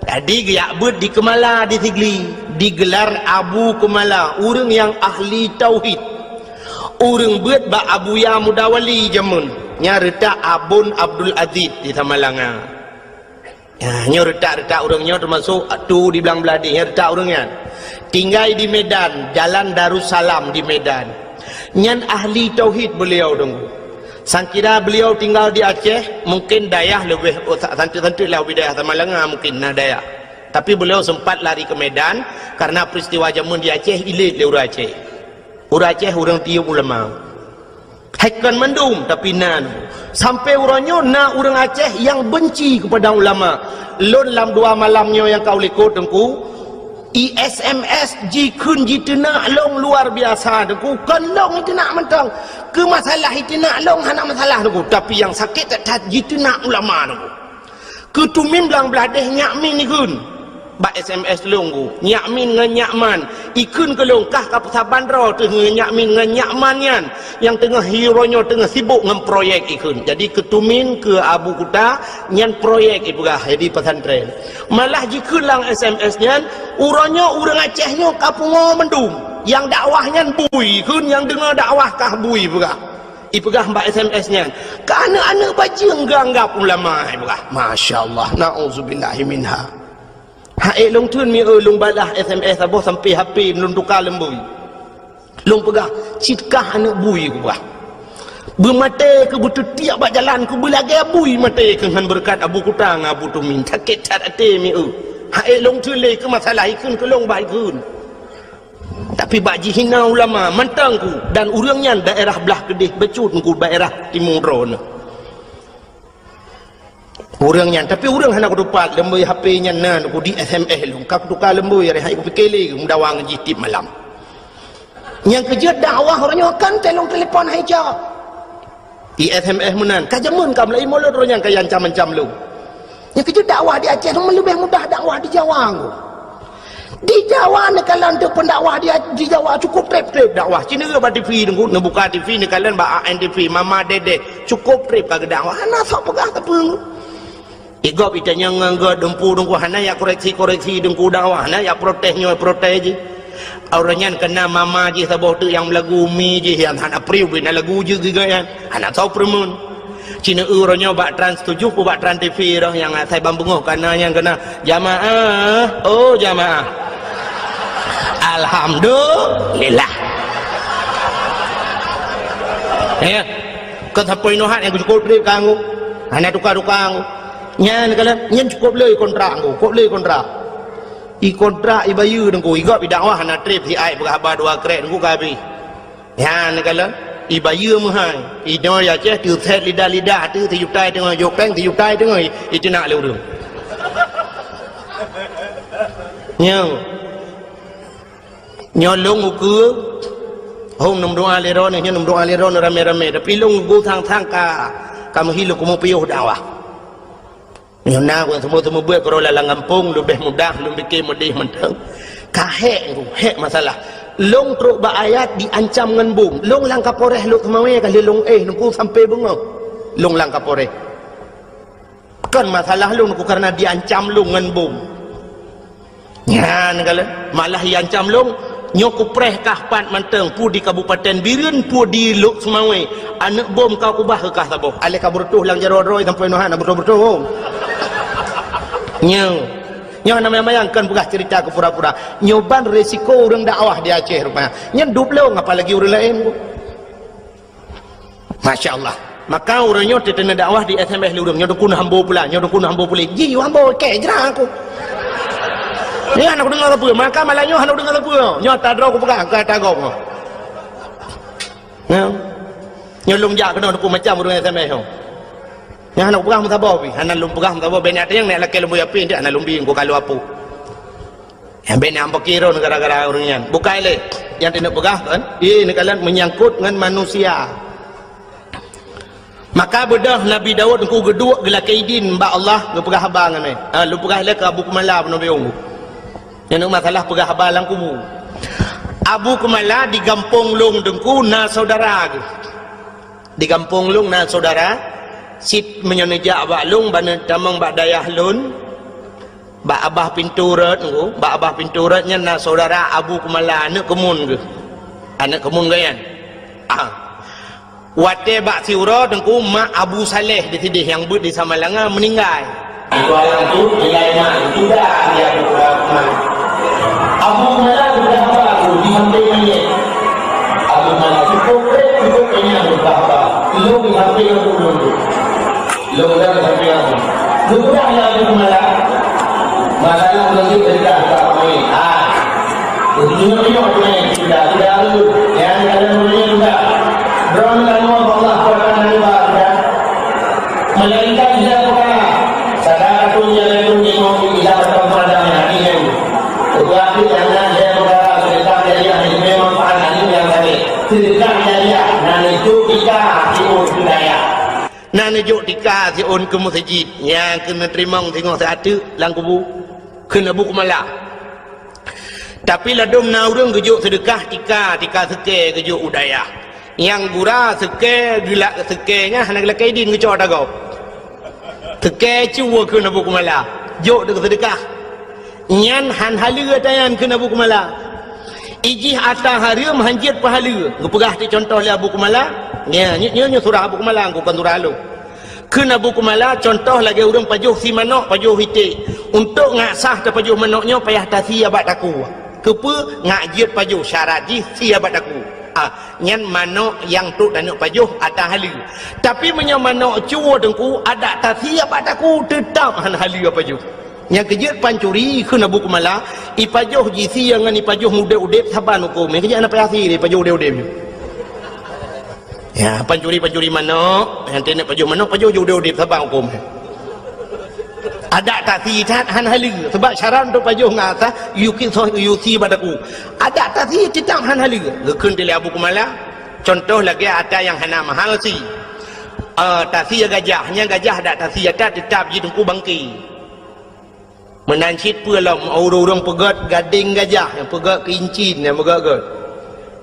Jadi geujak beuet di Keumala di Sigli, digelar Abu Keumala, ureuëng nyang ahli tauhid. Ureuëng beuet bak Abuya Mudawali jameun, nyang reutak Abon Abdul Aziz di Samalanga. Ya, nyoe reutak-reutak ureuëng nyoe teumasok tu di Blang Blahdeh, nyoe reutak ureuëng nyan. Tinggai di Medan, Jalan Darussalam di Medan. Nyan ahli tauhid beliau Teungku. Sangkira beliau tinggal di Aceh, mungkin dayah leubeh, oh, sa-, santeut-santeut lah ubé dayah Samalanga mungkin na dayah. Tapi beliau sempat lari ke Medan karena peristiwa jameun di Aceh ilét lé ureuëng Aceh. Ureuëng Aceh ureuëng tiyeub ulama. Hai kon mandum, tapi na. Sampai uroe nyoe na ureuëng Aceh nyang benci kepada ulama. Lôn lam dua malam nyoe nyang ka u likot Teungku, i S M S jikheun jiteunak lôn luar biasa Teungku. Kon lôn jiteunak mantong. Keu masalah jiteunak lôn hana masalah Teungku, tapi nyang sakét that-that jiteunak ulama Teungku. Keu tumin Blang Blahdeh nyak min ikheun. Bak S M S lôn ku, nyak min ngon nyak man. Ikheun keu lôn kah ka peusaban droe teuh ngon nyak min ngon nyak man nyan, nyang teungoh hi uroe nyoe teungoh sibok ngon proyek ikheun. Jadi keu tumin keu Abu Kuta nyan proyek ipeugah jadi pesantren. Malah jikheun lam S M S nyan, uroe nyoe ureuëng Aceh nyoe ka pungo mandum. Nyang dakwah nyan bui ikheun, nyang deungoe dakwah kah bui peugah. Ipeugah bak S M S nyan, ka aneuk-aneuk bajeueng geuanggab ulama, ipeugah. Masya Allah, na'udzubillahi minha. Hai lôn theun mi eu lôn balah S M S saboh sampai H P lôn tuka leumbui. Lôn peugah, "Cit kah aneuk bui," kupeugah. "Beumaté keu beuteutiek bak jalan keu beulagée bui maté keu ngon beureukat Abu Kuta ngon Abu Tumin. Sakét that até mi eu. Hai lôn theun lé keu masalah ikheun keu lôn bah ikheun." Tapi bak jihina ulama mantong ku dan ureuëng nyan daerah blah keudeh bacut ku daerah timu droeneuh. Ureuëng nyan, tapi ureuëng hana kutupat leumbui H P nyan na ku di S M S lôn. Ka kutuka leumbui ari hai kupike lé meudawa ngon jih tiep malam. Nyang keujeuet dakwah uroe nyoe kan telong telepon hai jak. I S M S meunan, ka jameun ka meulai mulod uroe nyan ka ancam-ancam lôn. Nyang keujeuet dakwah di Aceh meulebeh mudah dakwah di Jawa ngku. Di Jawa neukalon teuh peundakwah di, di Jawa cukup treb-treb dakwah. Ci neureuek bak T V teungku, neubuka T V neukalon bak A N T V, Mama Dede, cukup treb ka geudakwah. Hana sok peugah sapeue. Igob itanyong ngon geuh dumpu teungku, hana yak koreksi-koreksi teungku dakwah, hana yak protes nyoe protes jih. Awak nyan kena mama jih saboh teuk nyang meulagu mi jih nyang hana priu bina lagu jih giga nyan. Hana tau peureumeun. Ci neureuek uroe nyoe bak Trans tujuh pu bak Trans T V roh nyang asai ban beungoh kana nyang kena, "Jamaah, oh jamaah." Alhamdulillah. Ya. Kon sapeue inoe hat nyang cukup treb kanggo. Hana tuka-tuka ngku. Nyan kalau nyan cukup le kontrak ngku, cukup le kontrak. I kontrak i bayeue teungku, igob i dakwah hana treb si ai peugah haba dua krek teungku ka habéh. Nyan kalon, i bayeue meuhai. Inoe ya Aceh teuset lidah-lidah teuh sijuta teungoh jok péng, sijuta teungoh i, iteunak lé ureuëng. Nyoe. Nyoe lôn ukeue, hom neumeudoa lé droeneuh, nyoe neumeudoa lé droeneuh ramé-ramé. Tapi lôn ukeue sang-sang ka, ka meuhi lôn keumeung piôh dakwah. Nyoe na ureuëng seumeubeuet keudroe lam gampông, leubeh mudah lôn pike meudeh mantong. Ka hék ngku, hék masalah. Lôn trok bak ayat diancam ngon bom. Lôn lam Kapolres Lhokseumawe ka lheueh lôn éh teungku sampai beungoh. Lôn lam Kapolres. Kon masalah lôn ngku karena diancam lôn ngon bom. Nyan kalon, malah iancam lôn, nyoe kupreh kah pat mantong, peue di Kabupaten Bireuen, peue di Lhokseumawe, aneuk bom ka kubah keu kah saboh. Aléh ka beureutoh lam jaroe droe sampoe noe hana beureutoh-beureutoh. Nyoe, nyoe hana mayang-mayang kon peugah ceurita keu pura-pura. Nyoe ban resiko ureuëng dakwah di Aceh rupanya. Nyan dub lôn apalagi ureuëng laén. Masya Allah. Maka ureuëng nyoe teuteuna dakwah di S M S lé ureuëng, nyoe dukun hambo pula, nyoe dukun hambo pula. Ji hambo kek jera aku. Nyoe hana kudeungoe sapeue, maka malam nyoe hana kudeungoe sapeue. Nyoe tadroe kupeugah, ka tagong. Nyoe. Nyoe lôn jak keunoe dukun macam ureuëng S M S nyoe. Nyoe hana kupeugah meusaboh pi, hana lôn peugah meusaboh, bèk nyan nyang nèk lakèe lôn buya pi, hana lôn bi, ku kalu apu. Nyang bèk nyang peukiron gara-gara ureuëng nyan. Bukai lé, nyang teuneuk peugah kan? Ié neukalon meunyangkot ngon manusia. Maka beudôh Nabi Daud ngku geuduek geulakée idin bak Allah geupeugah haba ngon mé. Ha, lôn peugah lé keu Abu Kumala peunoh biong. Nyan masalah peugah haba lam kubu. Abu Kumala di gampông lôn teungku na saudara geuh. Di gampông lôn na saudara, sit meunyoe neujak bak lôn, ban neutamong bak dayah lôn, bak abah pintoe rot ngku, bak abah pintoe rot nyan na saudara Abu Kumala, aneuk keumun geuh. Aneuk keumun geuh nyan. Ah. Watée bak siuroe teungku mak Abu Saleh di sideh nyang beuet di Samalanga meuninggai. Itu anak tu nilai mak itu dah dia berubah. Abu Kumala sudah baru di samping mayat. Abu Kumala cukup berat, cukup kenyang berubah. Lu di samping aku dulu. Lu dah di samping aku. Lu dah ya Abu Kumala. Maka lu lagi berdah tak main. Ah. Begitu tengok tu ni, sudah, sudah tu. Yang ada mulai sudah. Berang kamu Allah Tuhan dari sudah. Melainkan dia bukan. Sadar tu dia tu ni mau kita bertemu pada hari ini. Tetapi jangan dia bukan sedekah jariah ini memang pahala yang tadi. Sedekah jariah dan itu kita timbul budaya. Na neujok tika siôn keu meuseujid, nyang keuneuk teurimong singoh siat teuk lam kubu, kheun Abu Kumala. Tapi ladôm na ureuëng geujok seudeukah tika, tika seukée geujok u dayah. Nyang gura seukée geulak seukée nyan hana geulakée idin geucok ata gob. Seukée cue kheun Abu Kumala, jok deuk seudeukah. Nyan han haleue ata nyan kheun Abu Kumala. Ijih ata hareuem hanjeuet pahaleue. Geupeugah cit contoh lé Abu Kumala. Nya, nyoe, nyoe, nyoe surah Abu Kumala, kon surah lôn. Kheun Abu Kumala, contoh lagée ureuëng pajoh sie manök, pajoh iték. Untuk ngat sah tapajoh manök nyoe payah tasie bak takue. Keupeue? Ngat jeuet pajoh, syarat jih sie bak takue. Ah, nyan manök nyang trok taneuk pajoh ata haleue. Tapi meunyoe manök cue teungku, adak tasie bak takue, teutab hana haleue pajoh. Nyang keujeuet pancuri kheun Abu Kumala, ipajoh jisie ngon ipajoh udeb-udeb saban huköm. Nyang keujeuet hana payah sie lé pajoh udeb-udeb. Ya, pancuri-pancuri manök, nyang teuneuk pajoh manök, pajoh udeb-udeb saban huköm. Adak tasie that hana haleue, sabab syarat untuk pajoh ngat sah, yue sie bak takue. Adak tasie teutab hana haleue. Geukheun lé Abu Kumala, contoh lagée ata nyang hana mahal sie. Ah, tasie gajah, nyan gajah adak tasie ata teutab jih teungku bangke. Meunan cit peue lom ureuëng-ureuëng peugét gadeng gajah, nyang peugét keu incin, nyang peugét-gét.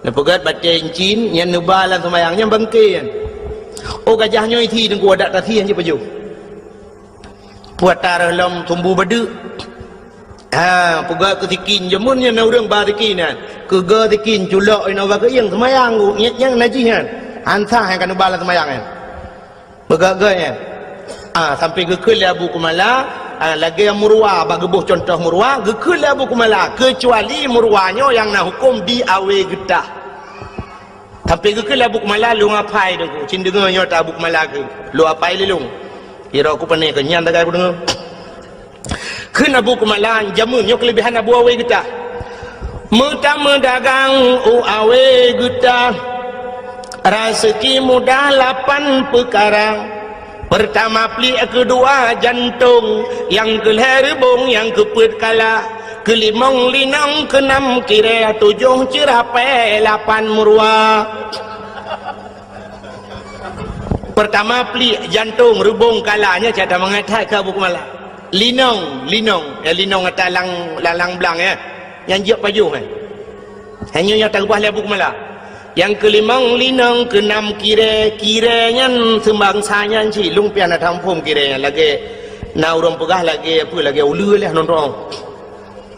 Nyang peugét batée incin, nyan neuba lam seumayang, nyan bangke nyan. Oh, gajah nyoe isie teungku adak tasie jih pajoh. Peue ata reuh lom sumbu badeuk. Ha, peugét keu sikin, jameun nyan na ureuëng ba sikin nyan. Keuga sikin, culok inoe bak keuieng seumayang, nyan, nyan najih nyan. Hana sah nyang ka neuba lam seumayang nyan. Peugét-gét nyan. Ah, sampai geukheun lé Abu Kumala, ah, lagée murwa, bak geuboh contoh murwa, geukheun lé Abu Kumala, keucuali murwa nyoe nyang na huköm di awe geutah. Sampai geukheun lé Abu Kumala, lôn apai deungoe, cit deungoe nyoe ata Abu Kumala kheun, lôn apai lé lôn. Kira ku pane keu nyan tagai ku deungoe. Kheun Abu Kumala, jameun nyoe keulebihan Abu Awe Geutah. Meutameudagang u Awe Geutah, raseuki mudah lapan peukara. Peurtama pliek, keudua jantong, nyang keulhée reubong, nyang keupeuet kala, keulimong linong, keunam kirée, tujoh ceurapée, lapan meuruwa. Peurtama pliek, jantong, reubong, kala, nyan cit that mangat that keu Abu Kumala. Linong, linong, ya, linong ata lang, lang, lang blang, ya. Nyang jeuet pajoh, eh. Hanya nyang teureubah lé Abu Kumala. Nyang keulimong linong, keunam kirée, kirée nyan seumbangsa nyan cit, lôn pih hana taphom kirée nyan lagée na ureuëng peugah lagée apa, lagée uleue lé nonton.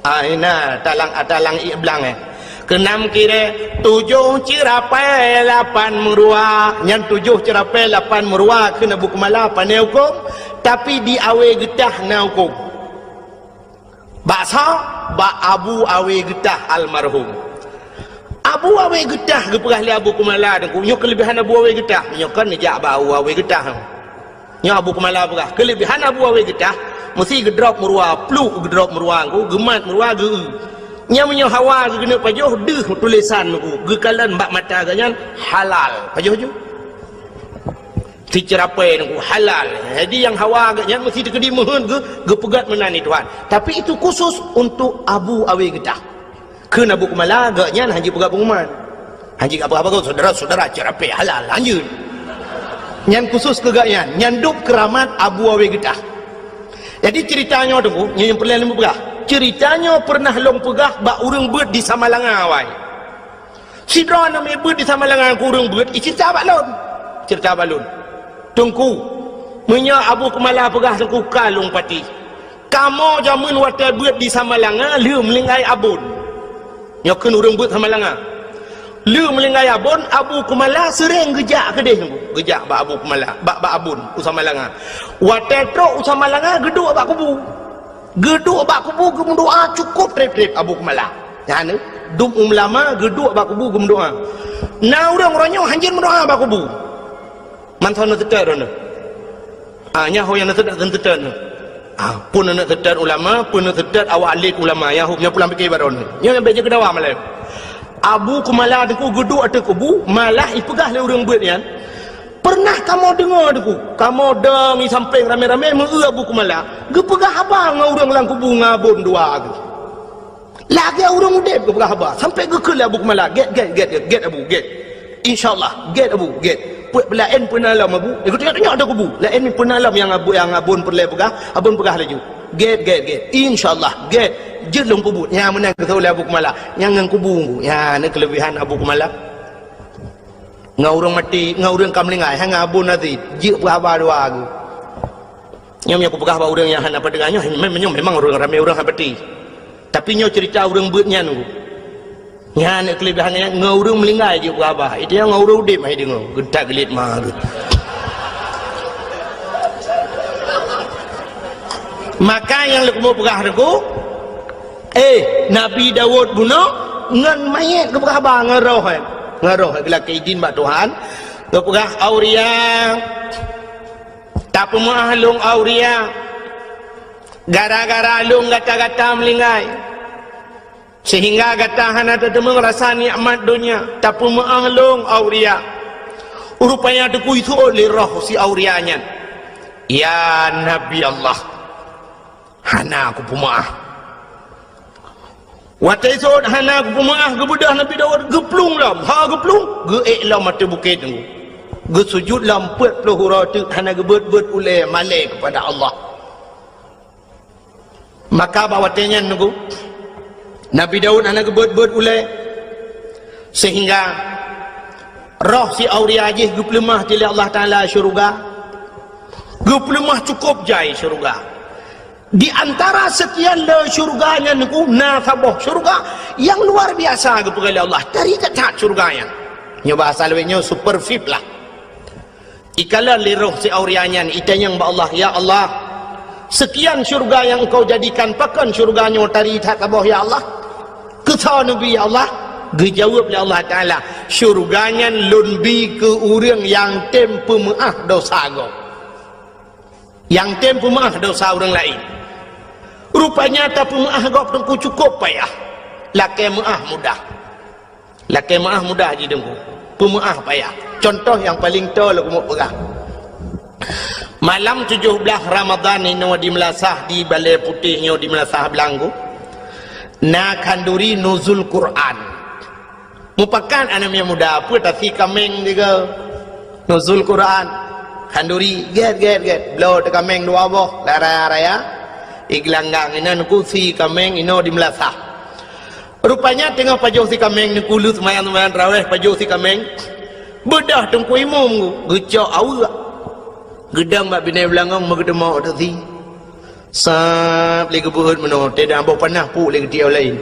Ah, ina, talang, talang ié blang, eh. Keunam kirée, tujoh ceurapée, lapan meuruwa. Nyan tujoh ceurapée, lapan meuruwa kheun Abu Kumala pane huköm, tapi di Awe Geutah na huköm. Bak soe? Bak Abu Awe Geutah almarhum. Abu Awe Geutah geupeugah lé Abu Kumala teungku, nyoe keulebihan Abu Awe Geutah. Nyoe kan neujak bak Abu Awe Geutah. Nyoe Abu Kumala peugah, keulebihan Abu Awe Geutah, meusi geudrop meuruwa, pluk geudrop meuruwa, geumat meuruwa, geu-eu. Nyang meunyoe hawa geuneuk pajoh, deuh tulésan geukalon bak mata geuh nyan halal. Pajoh ju. Siceurapée geuh halal. Jadi nyang hawa geuh nyan meusi teukeudi meuheuet geuh, geupeugét meunan di Tuhan. Tapi itu khusus untuk Abu Awe Geutah. Kheun Abu Kumala, geuh nyan hana jipeugah pengumuman. Hana jipeugah apa-apa, saudara-saudara, ceurapée halal, lanjut. Nyan khusus keu geuh nyan, nyan dub keuramat Abu Awe Geutah. Jadi ceurita nyoe teungku, nyoe nyang peureulée lôn peugah. Ceurita nyoe peureunah lôn peugah bak ureuëng beuet di Samalanga awai. Sidroe aneuk miet beuet di Samalanga keu ureuëng beuet, iceurita bak lôn. Ceurita bak lôn. Teungku, meunyoe Abu Kumala peugah teungku ka lôn patéh. Kamoe jameun watée beuet di Samalanga lheueh meulinggai abon. Nyoe kheun ureuëng beuet Samalanga. Lheueh meulinggai abon, Abu Kumala seuréng geujak keudeh teungku. Geujak bak Abu Kumala, bak, bak abon u Samalanga. Watée trok u Samalanga, geuduek bak kubu. Geuduek bak kubu geumeudoá cukôp treb-treb Abu Kumala. Nyan, dum ulama geuduek bak kubu geumeudoá. Na ureuëng uroe nyoe hanjeuet meudoá bak kubu. Mantong na teutet droeneuh. Ah, nyan ho nyang na teutet, na teutet nyoe. Ah, peue na teutet ulama, peue na teutet awak alim ulama, nyan ho nyan pulang pike bak droeneuh. Nyoe nyang bék jeuet keu dawa malée. Abu Kumala teungku geuduek ateueh kubu, malah ipeugah lé ureuëng beuet nyan, Peureunah kamoe deungoe teungku, kamoe dong i sampéng ramé-ramé meu-eu Abu Kumala, geupeugah haba ngon ureuëng lam kubu ngon abon dua geuh. Lagée ureuëng udeb geupeugah haba, sampoe geukheun lé Abu Kumala, "Gét, gét, gét, gét, gét Abu, gét. Insya Allah, gét Abu, gét. Peuet laén peue na lom Abu." Geutunyok-tunyok ateueh kubu. Laén peue na lom nyang abu-, nyang abon peureulée peugah, abon peugah laju. "Gét, gét, gét. Insya Allah, gét. Jeuet lôn peubuet." Nyang meunan geukheun lé Abu Kumala. Nyang ngon kubu, nyan na keuleubehan Abu Kumala. Ngon ureuëng maté, ngon ureuëng ka meulinggai, hana abon até, jeuet peuhaba dua geuh. Nyoe meunyoe kupeugah bak ureuëng nyang hana peudeungoe nyoe, mem-, nyoe memang ureuëng ramé ureuëng hana peuti. Tapi nyoe ceurita ureuëng beuet nyan. Nyan keuleubaihan nyan ngon ureuëng meuninggai jeuet peugah haba. Itu nyang ngon ureuëng udeb hai deungoe. Geutak geulit ma geuh. Maka nyang leukumu peugah teungku, eh, Nabi Daud bunoe ngon manyét geupeugah haba ngon roh, eh. Ngon roh, eh, geulakée idin bak Tuhan. Geupeugah auria, tapeumeuáh lôn auria. Gara-gara lôn gata-gata meuninggai. Sehingga gata hana tateumeung rasa nikmat donya, tapeumeuáh lôn auria. Rupanya teupeu iseuôt lé roh si auria nyan, "Ya Nabi Allah, hana kupeumeuáh." Watée iseuôt hana kupeumeuáh, geubeudôh Nabi Daud geuplueng lom, ha geuplueng, geuék lom ateueh bukét teungku. Geusujut lom peuet ploh uroe teuk hana geubeuet-beuet ulée malée keupada Allah. Maka bak watée nyan teungku, Nabi Daud hana geubeuet-beuet ulée, sehingga roh si auria jih geupeuleumah lé Allah Taala syeuruga. Geupeuleumah cukôp jai syeuruga. Di antara seukian le syeuruga nyan teungku, na saboh syeuruga nyang luar biasa geupeugah lé Allah. Tari that-that syeuruga nyan. Nyoe bahasa lawét nyoe super V I P lah. Ikalon lé roh si auria nyan, itanyong bak Allah, "Ya Allah, seukian syeuruga nyang Engkau jadikan, pakon syeuruga nyoe tari that saboh, ya Allah?" Keusoe Nabi, "Ya Allah," geujaweueb lé Allah Taala, "Syeuruga nyan Lôn bi keu ureuëng nyang tem peumeuáh dosa gob. Nyang tem peumeuáh dosa ureuëng laén." Rupanya tapeumeuáh gob teungku cukôp payah, lakée meuáh mudah. Lakée meuáh mudah jih teungku, peumeuáh payah. Cuntoh nyang paleng toe lôn keumeung peugah. Malam tujoh blaih Ramadhan inoe di meulasah di Balée Putéh nyoe di meulasah Beulanggu, na khanduri nuzul Quran. Mupakat aneuk miet muda peue tasi kaméng tiga. Nuzul Quran. Khanduri, gét, gét, gét. Bloe teukaméng dua boh, raya-raya. Igeulanggang inan kusi kaméng inoe di meulasah. Rupanya teungoh pajoh si kaméng, neukulu seumayang-seumayang tarawéh pajoh si kaméng. Beudôh teungku imum geucok aweuek. Geudong bak binéh beulangong meugeuteumok teuk si. Sab lé geubeuet meunoe, teudah boh panah puk lé geutiek laén.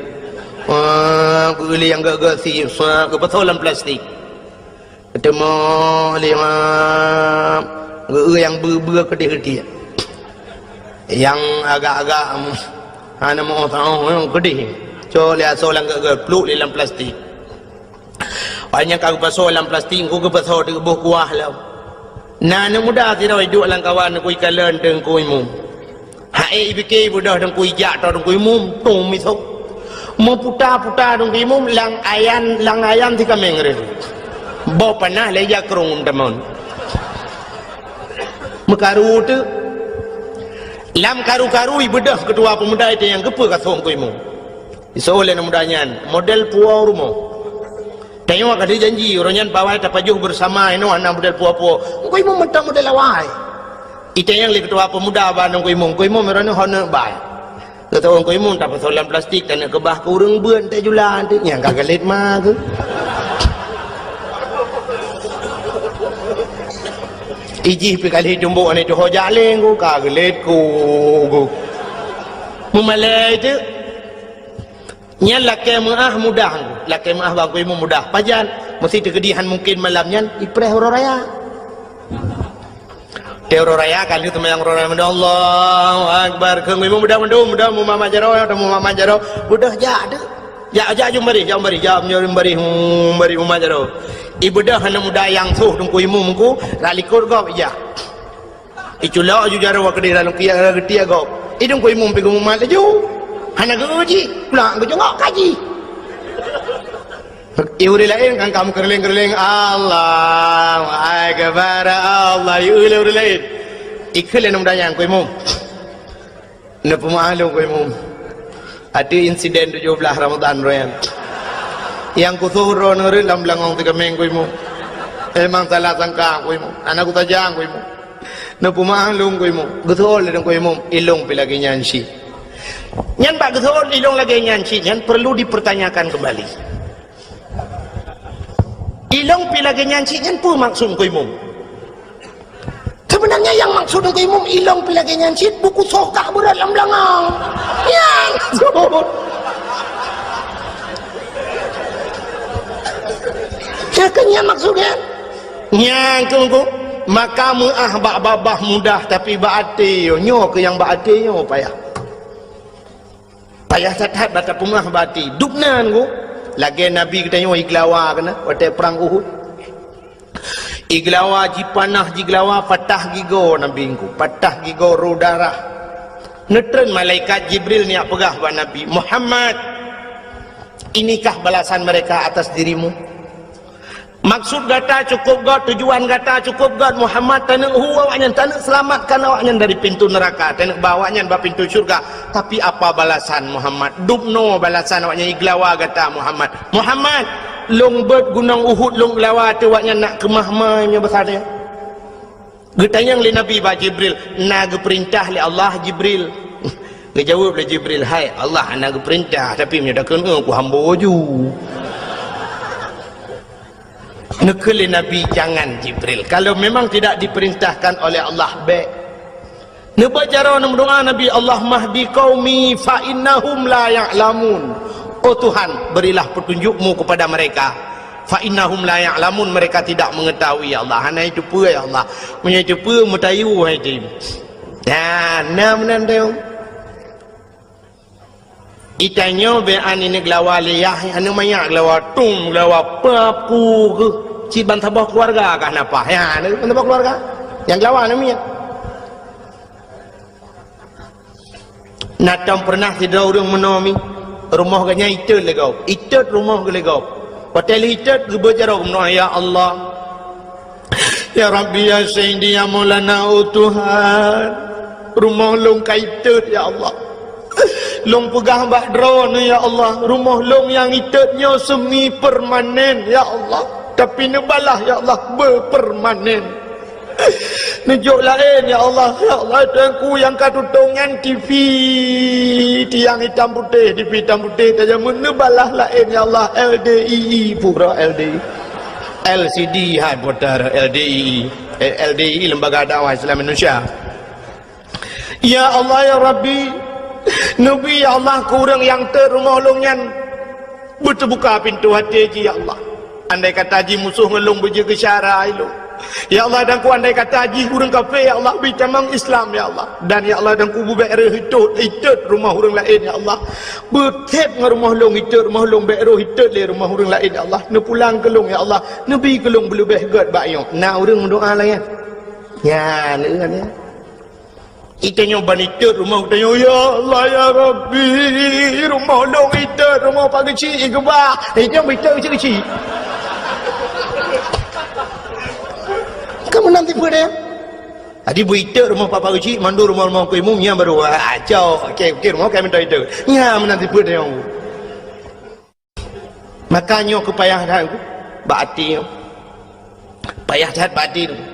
Wah, geueu lé nyang gét-gét si, sab geupasoe lam plastik. Teumoh lé ma geu-, nyang beu-beu keudeh-keudeh. Nyang agak-agak, em, hana meu-oh taoh, em, keudeh. Cok lé asoe lam geu-, geu-, pluek lé lam plastik. Ban nyang ka geupasoe lam plastik, engko geupasoe di boh kuah lom. Na aneuk muda sidroe iduek lam kawan, neukui kalon teungku imum. Hai, ipike ibeudôh teungku ijak, toh teungku imum, tung misok. Meuputa-puta teungku imum, lam ayan, lam ayan si kaméng reh. Boh panah lé jak krong tamon. Meukaru teuk. Lam karu-karu ibeudôh keutua peumuda itu nyang geupeu kasong teungku imum. Isoe lé aneuk muda nyan, model puwoe rumoh. Tanyoe ka dijanji, uroe nyan bawai tapajoh beusama inoe hana model puwoe-puwoe. Engko imum mantong model awai. Itanyong lé keutua peumuda bak aneuk imum, "Engko imum, uroe nyoe hana bai?" Geutanyong engko imum, "Tapasoe lam plastik, taneuk keubah keu ureuëng beuet, tajula." Nyang ka geulet ma geuh. Ijih pi kali tumbok aneuk tuho jaleng ku, ka geulet ku geuh. Meumalée teuk. Nyan lakée meuáh mudah, lakée meuáh bak teungku imum mudah. Pajan? Meuseuti keudeh han mungken malam nyan ipreh uroe raya. Teuh uroe raya ka lheueh seumayang uroe raya, Allahu Akbar. Keu teungku imum mudah mandum, mudah mumat jaroe, mumat jaroe. Mudah jak teuk. Jak, jak jumbarih, jak jumbarih, jak jumbarih, jumbarih mumat jaroe. Ibeudôh aneuk muda nyang soh teungku imum ku, rot likot gob ijak. Iculok ju jaroe keudeh lam kiak geutiek gob. Idong teungku imum pi geumumat laju. Hana geu jih, pulang geujongok kaji. I ureuëng laén kan ka meukeureuléng-keureuléng, Allahu Akbar, Allah, i ureuëng laén. Ikheun lé aneuk muda nyan, "Teungku imum, neupeumeuáh lôn teungku imum. Ateueh insiden tujoh blaih Ramadhan uroe nyan. Nyang kusoh droeneuh rot lam beulangong si kaméng teungku imum. Memang salah sangka teungku imum. Hana kusaja teungku imum. Neupeumeuáh lôn teungku imum." Geuseuôt lé teungku imum, "Ilôn pi lagée nyan cit." Nyan bak geuseuôt ilôn lagée nyan cit nyan perlu dipertanyakan kembali. Ilôn pi lagée nyan cit nyan peue maksud teungku imum? Sebenarnya nyang maksud teungku imum, ilôn pi lagée nyan cit, buku soh kah beurot lam beulangong. Nyan maksud. Kan nyan maksud nyan. Nyan keuh, maka meu'ah bak babah mudah, tapi bak até nyoe, nyoe keuh nyang bak até nyoe payah. Payah that-that bak tapeumeu'ah bak até. Dubna ngon lagée Nabi geutanyoe igeulawa keunan watée prang Uhud. Igeulawa, jipanah, jigeulawa, patah gigoe Nabi ngon, patah gigoe, rô darah. Neutreun malaikat Jibril neujak peugah bak Nabi, "Muhammad, inikah balasan mereka atas dirimu?" Maksud gata cukup gét, tujuan gata cukup gét, Muhammad, taneuk hu awaknyan, taneuk seulamatkan awaknyan dari pintu neuraka, taneuk ba awaknyan bak pintu syurga. Tapi apa balasan, Muhammad? Dubnoe balasan awaknyan igeulawa gata, Muhammad. Muhammad, lôn beuet gunong Uhud lôn geulawa ateueh awaknyan nak keumah mai meunyoe basa nyan. Geutanyong lé Nabi bak Jibril, "Na geupeurintah lé Allah, Jibril?" Geujaweueb lé Jibril, "Hai Allah, hana geupeurintah, tapi meunyoe takheun, eh, ku hambo ju." Neukheun lé Nabi, "Jangan, Jibril. Kalau memang tidak diperintahkan oleh Allah, bék." Neubaca droe neumeudoá Nabi, "Allahumma hdi qaumi fa innahum la ya'lamun." Oh Tuhan, berilah petunjuk-Mu kepada mereka. "Fa innahum la ya'lamun," mereka tidak mengetahui, ya Allah. Hana jiteupeue, ya Allah. Meunyoe jiteupeue, meutayu hai jih. Nah, na meunan teuh. Itanyoe bèk aneuk geulawa lé yah, aneuk manyak geulawa tum, geulawa papu keuh. Cit ban saboh keuluwarga kah na paih. Ya, ban saboh keuluwarga. Nyang geulawa aneuk miet. Na tom peureunah sidroe ureueng meunoe mi, rumoh geuh nyan itot lé gob. Itot rumoh geuh lé gob. Watèe lheuh itot geubeuet jaroe meunoe, "Ya Allah, ya Rabbi, ya Sayyidi, ya Maulana, oh Tuhan, rumoh lôn ka itot, ya Allah. Lôn peugah bak Droeneuh, ya Allah, rumoh lôn nyang itot nyoe semi permanen, ya Allah. Tapi neubalah, ya Allah, beupermanen." Neujok laén, ya Allah. Ya Allah, Tuhanku nyang ka tutong nyan T V, tiang hitam putéh, T V hitam putéh, tajak meuneubalaih laén, ya Allah, L D I I, pura L D I. L C D hai putar L D I I. Eh, L D I I, Lembaga Dakwah Islam Indonesia. Ya Allah, ya Rabbi, neubi, ya Allah, keu ureueng nyang itot rumoh lôn nyan beuteubuka pintoe até jih, ya Allah. Andai kata jih musoh ngon lôn beujeuet keu syara ilôn, ya Allah, dan ku andai kata jih ureueng kafé, ya Allah, bri tamong Islam, ya Allah. Dan, ya Allah, dan ku beubèk rheueh itot, itot rumoh ureueng laén, ya Allah. Beuthèb ngon rumoh lôn itot, rumoh lôn bèk rôh itot lé rumoh ureueng laén, ya Allah. Neupulang keu lôn, ya Allah. Neubi keu lôn beuleubèh gèt bak nyoe. Na ureueng meudoa lagèe nyan. Nyan, nyan, nyan. Itanyoe ban itot rumoh geutanyoe, "Ya Allah, ya Rabbi, rumoh lôn itot, rumoh Pak Geuchik igeubah." Eh, nyoe itot keuchik-keuchik. Kan meunan tipe dia. Jadi beu itot rumoh Pak, Pak Geuchik, mandum rumoh-rumoh Teungku Imum, nyan baru, ah, cok. Okey, okey, rumoh kami minta itot. Nyan meunan tipe dia. Maka nyoe keu payah that bak até nyoe. Payah that bak até nyoe.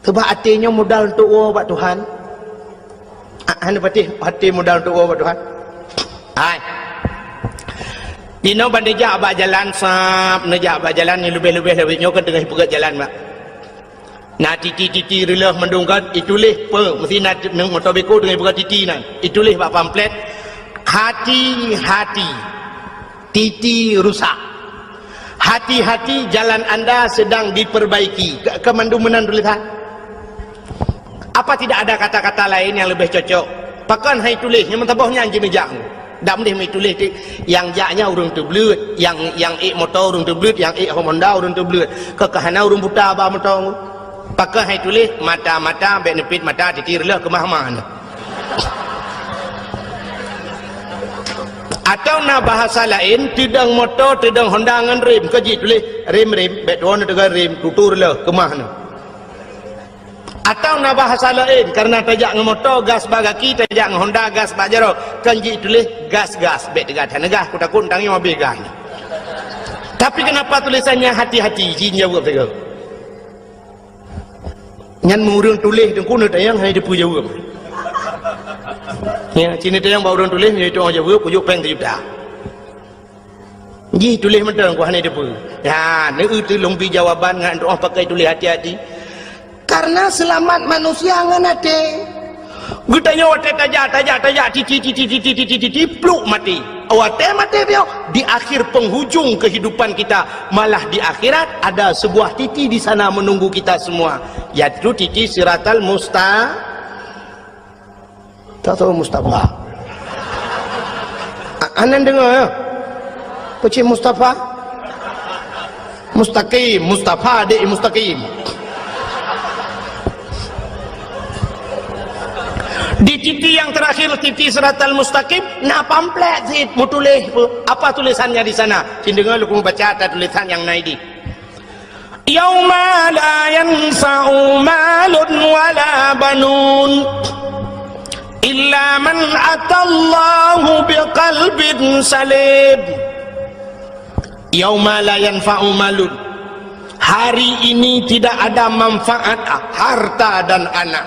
Sabab até nyoe modal untuk woe bak Tuhan. Ah, hana patéh até modal untuk woe bak Tuhan. Hai. Jinoe ban neujak bak jalan sab, neujak bak jalan nyang leubeh-leubeh lawét nyoe kan teungoh ipeugöt jalan bak. Na titi-titi reuloh mandum kan, ituléh peue, meusti na t-, moto beko teungoh ipeugöt titi nyan. Ituléh bak pamflet, "Hati-hati, titi rusak. Hati-hati, jalan anda sedang diperbaiki." Ka, ka mandum meunan tulésan. Apa tidak ada kata-kata lain yang lebih cocok? Pakon han ituléh, nyang meusaboh nyan jineujak. Dak meudeh meutuléh ti, nyang jak nyan ureueng teubleuet, nyang, nyang ék moto ureueng teubleuet, nyang ék Honda ureueng teubleuet. Keu ka hana ureueng buta ba moto. Pakon han ituléh, mata-mata, bèk neupit mata, titi reuloh keumah-mah nyoe. Atawa na bahasa laén, teudong moto, teudong Honda ngon rem, ka jituléh rem-rem, bèk tuwoe neuteuga rem, tutu reuloh keumah nyoe. Atawa na bahasa laén, karena tajak ngon moto, gas bak gaki, tajak ngon Honda, gas bak jaroe, kan jituléh gas-gas, bèk teuga that neugas, kutakot tangieng habéh gas. Tapi kenapa tulisannya hati-hati, jin jaweueb teuk. Nyan meu ureueng tuléh teungku neutanyong hana jiteupeue jaweueb. Ya, cit neutanyong bak ureueng tuléh, nyoe tu'oh jaweueb, kujok péng sijuta. Jih tuléh mantong ku hana jiteupeue. Ya, neu teuh lôn bi jawaban ngon tu'oh pakai tuléh hati-hati. Karena selamat manusia ngon até. Geutanyoe watèe tajak, tajak, tajak, titi, titi, pluk maté. Watée maté piôh, di akhir penghujung kehidupan kita, malah di akhirat ada sebuah titi di sana menunggu kita semua, yaitu titi Siratal Musta-, tak tahu Mustafa. A-, anan dengar ya? Pecik Mustafa? Mustaqim, Mustafa dek Mustaqim. Di titi yang terakhir, titi Siratal Mustaqim, na pamflet sit meutuléh. Apa tulisannya di sana? Cit deungoe lôn baca ata tulisan nyang na idéh. Yauma la yanfa'u malun wala banun illa man atallaha biqalbin salim. Yauma la yanfa'u malun. Hari ini tidak ada manfaat harta dan anak.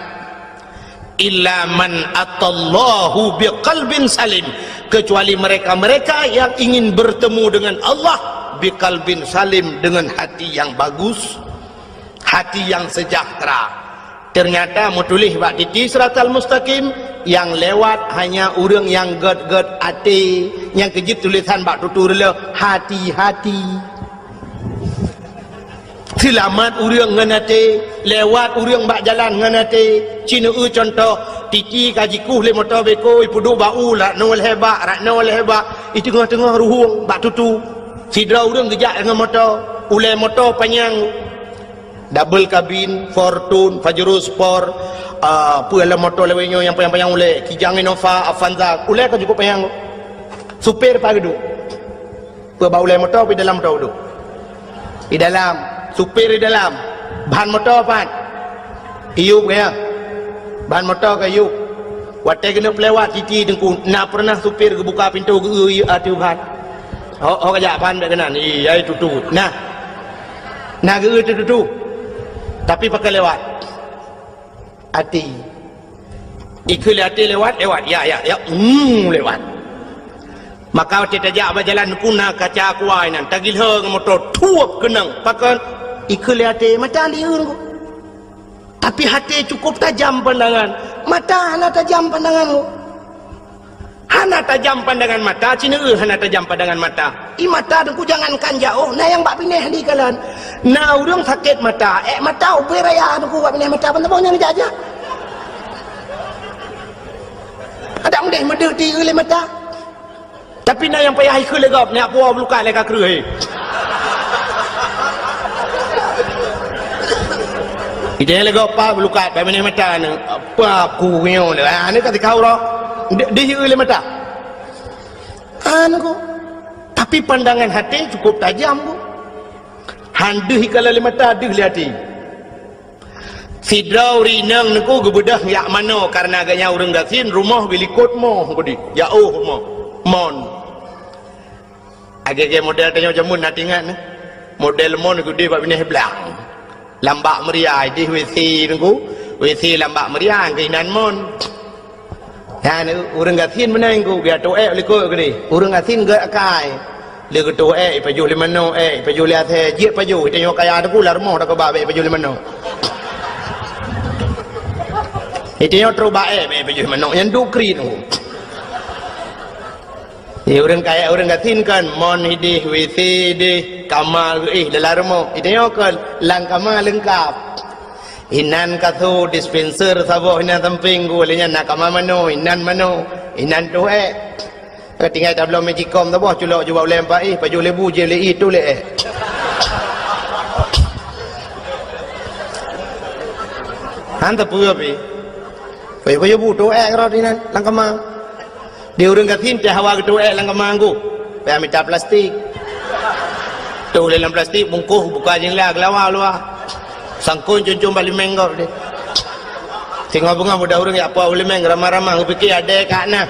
Illa man atallaha biqalbin salim. Kecuali mereka-mereka yang ingin bertemu dengan Allah biqalbin salim, dengan hati yang bagus, hati yang sejahtera. Ternyata meutuléh bak titi Siratal Mustaqim, nyang lewat hanya ureuëng nyang gét-gét até, nyang keujeuet tulisan bak tutoe reuloh, hati-hati. Seulamat ureuëng ngon até, lewat ureuëng bak jalan ngon até. Cit neueu cuntoh, titi ka jikueh lé moto beko, ipeuduek bak u, rak noe lhée bak, rak noe lhée bak, i teungoh-teungoh ruhueng bak tutoe. Sidroe ureuëng geujak ngon moto, ulée moto panyang. Double kabin, Fortuner, Pajero Sport, ah, peue lom moto lawét nyoe nyang panyang-panyang ulée, Kijang, Innova, Avanza, ulée ka cukup panyang. Supir pat geuduek? Peue bak ulée moto, peue dalam moto geuduek? Di dalam. Supir di dalam. Ban moto pat? Iyup ka ya? Ban moto ka iyup. Watée keuneuk peulewat titi Teungku, na pernah supir geubuka pintoe geu-eu ateueh ban? Ho, ho ka jak ban bék keunan, iya itu tu. Nah. Na geu-eu tutu. Tapi pakon lewat? Até. Ikheun lé até lewat, lewat. Ya, ya, ya. Hmm, lewat. Maka watée tajak bak jalan Teungku na kaca aqua inan, tagilhô ngon moto, thuep keunong. Pakon? Ikheun lé até, mata lieur Teungku. Tapi até cukup tajam pandangan, mata hana tajam pandangan. Hana tajam pandangan mata, cit neueu hana tajam pandangan mata. I mata Teungku jangankan jaoh, na nyang bak binéh di kalon. Na ureuëng sakét mata, ék mata ubé raya Teungku bak binéh mata, ban saboh nyang jak-jak. Adak udeh meudeuh di lé mata. Tapi na nyang payah ikheun lé gob, nyak puwoe beuloukat lé ka kreueh. Ide lé gob pa beuloukat, bak binéh mata ni. Apa aku nyoe ni? Ah, ni ka tikau roh. Di, di lé mata. Anu ko. Tapi pandangan até cukup tajam ko. Han deuh ikala lé mata, deuh lé até. Sidroe ureuëng inong Teungku geubeudôh jak manoe, kareuna gobnyan ureuëng gasien, rumoh geulikot moh keudeh, jaoh rumoh. Mon. Lagée-lagée model tanyoe jameun na teuingat nyoe. Model mon keudeh bak binéh blang. Lam bak meuria, ideh WC Teungku. WC lam bak meuria, keuinan mon. Nyan ureuëng gasien meunan Teungku, geuteuék likot keudeh. Ureuëng gasien gét akai. Lé geuteuék, ipajoh lé manoe, ék, ipajoh lé asée, jeuet pajoh, itanyoe kaya Teungku lam rumoh takeubah bék ipajoh lé manoe. Itanyoe trok ba ék, bék ipajoh lé manoe, nyan duek kriet Teungku. Di ureuëng kaya, ureuëng gasien kan, mon ideh, WC ideh, kama geuéh dalam rumoh. Itanyoe kan, lam kama leungkap. Inan kasô, dispenser saboh inan sampéng Teungku, lé nyan na kama manoe, inan manoe, inan teuék. Ka tinggai tabloe magicom saboh, culok jubak ulée empat éh, pajoh lé bu, jieb lé éh, tu lé éh. Han teupeu pih. Pajoh-pajoh bu, teuék rot inan, lam kama. Di ureuëng gasien teuh hawa geuteuék lam kama Teungku. Payah mita plastik. Tuh lé lam plastik, bungkôh, buka jendela, geulawa luwa. Sangkon cun-cun bak limeng gob deh. Singoh beungoh budak ureuëng jak puwoe limeng, ramah-ramah, geupike adée ka na.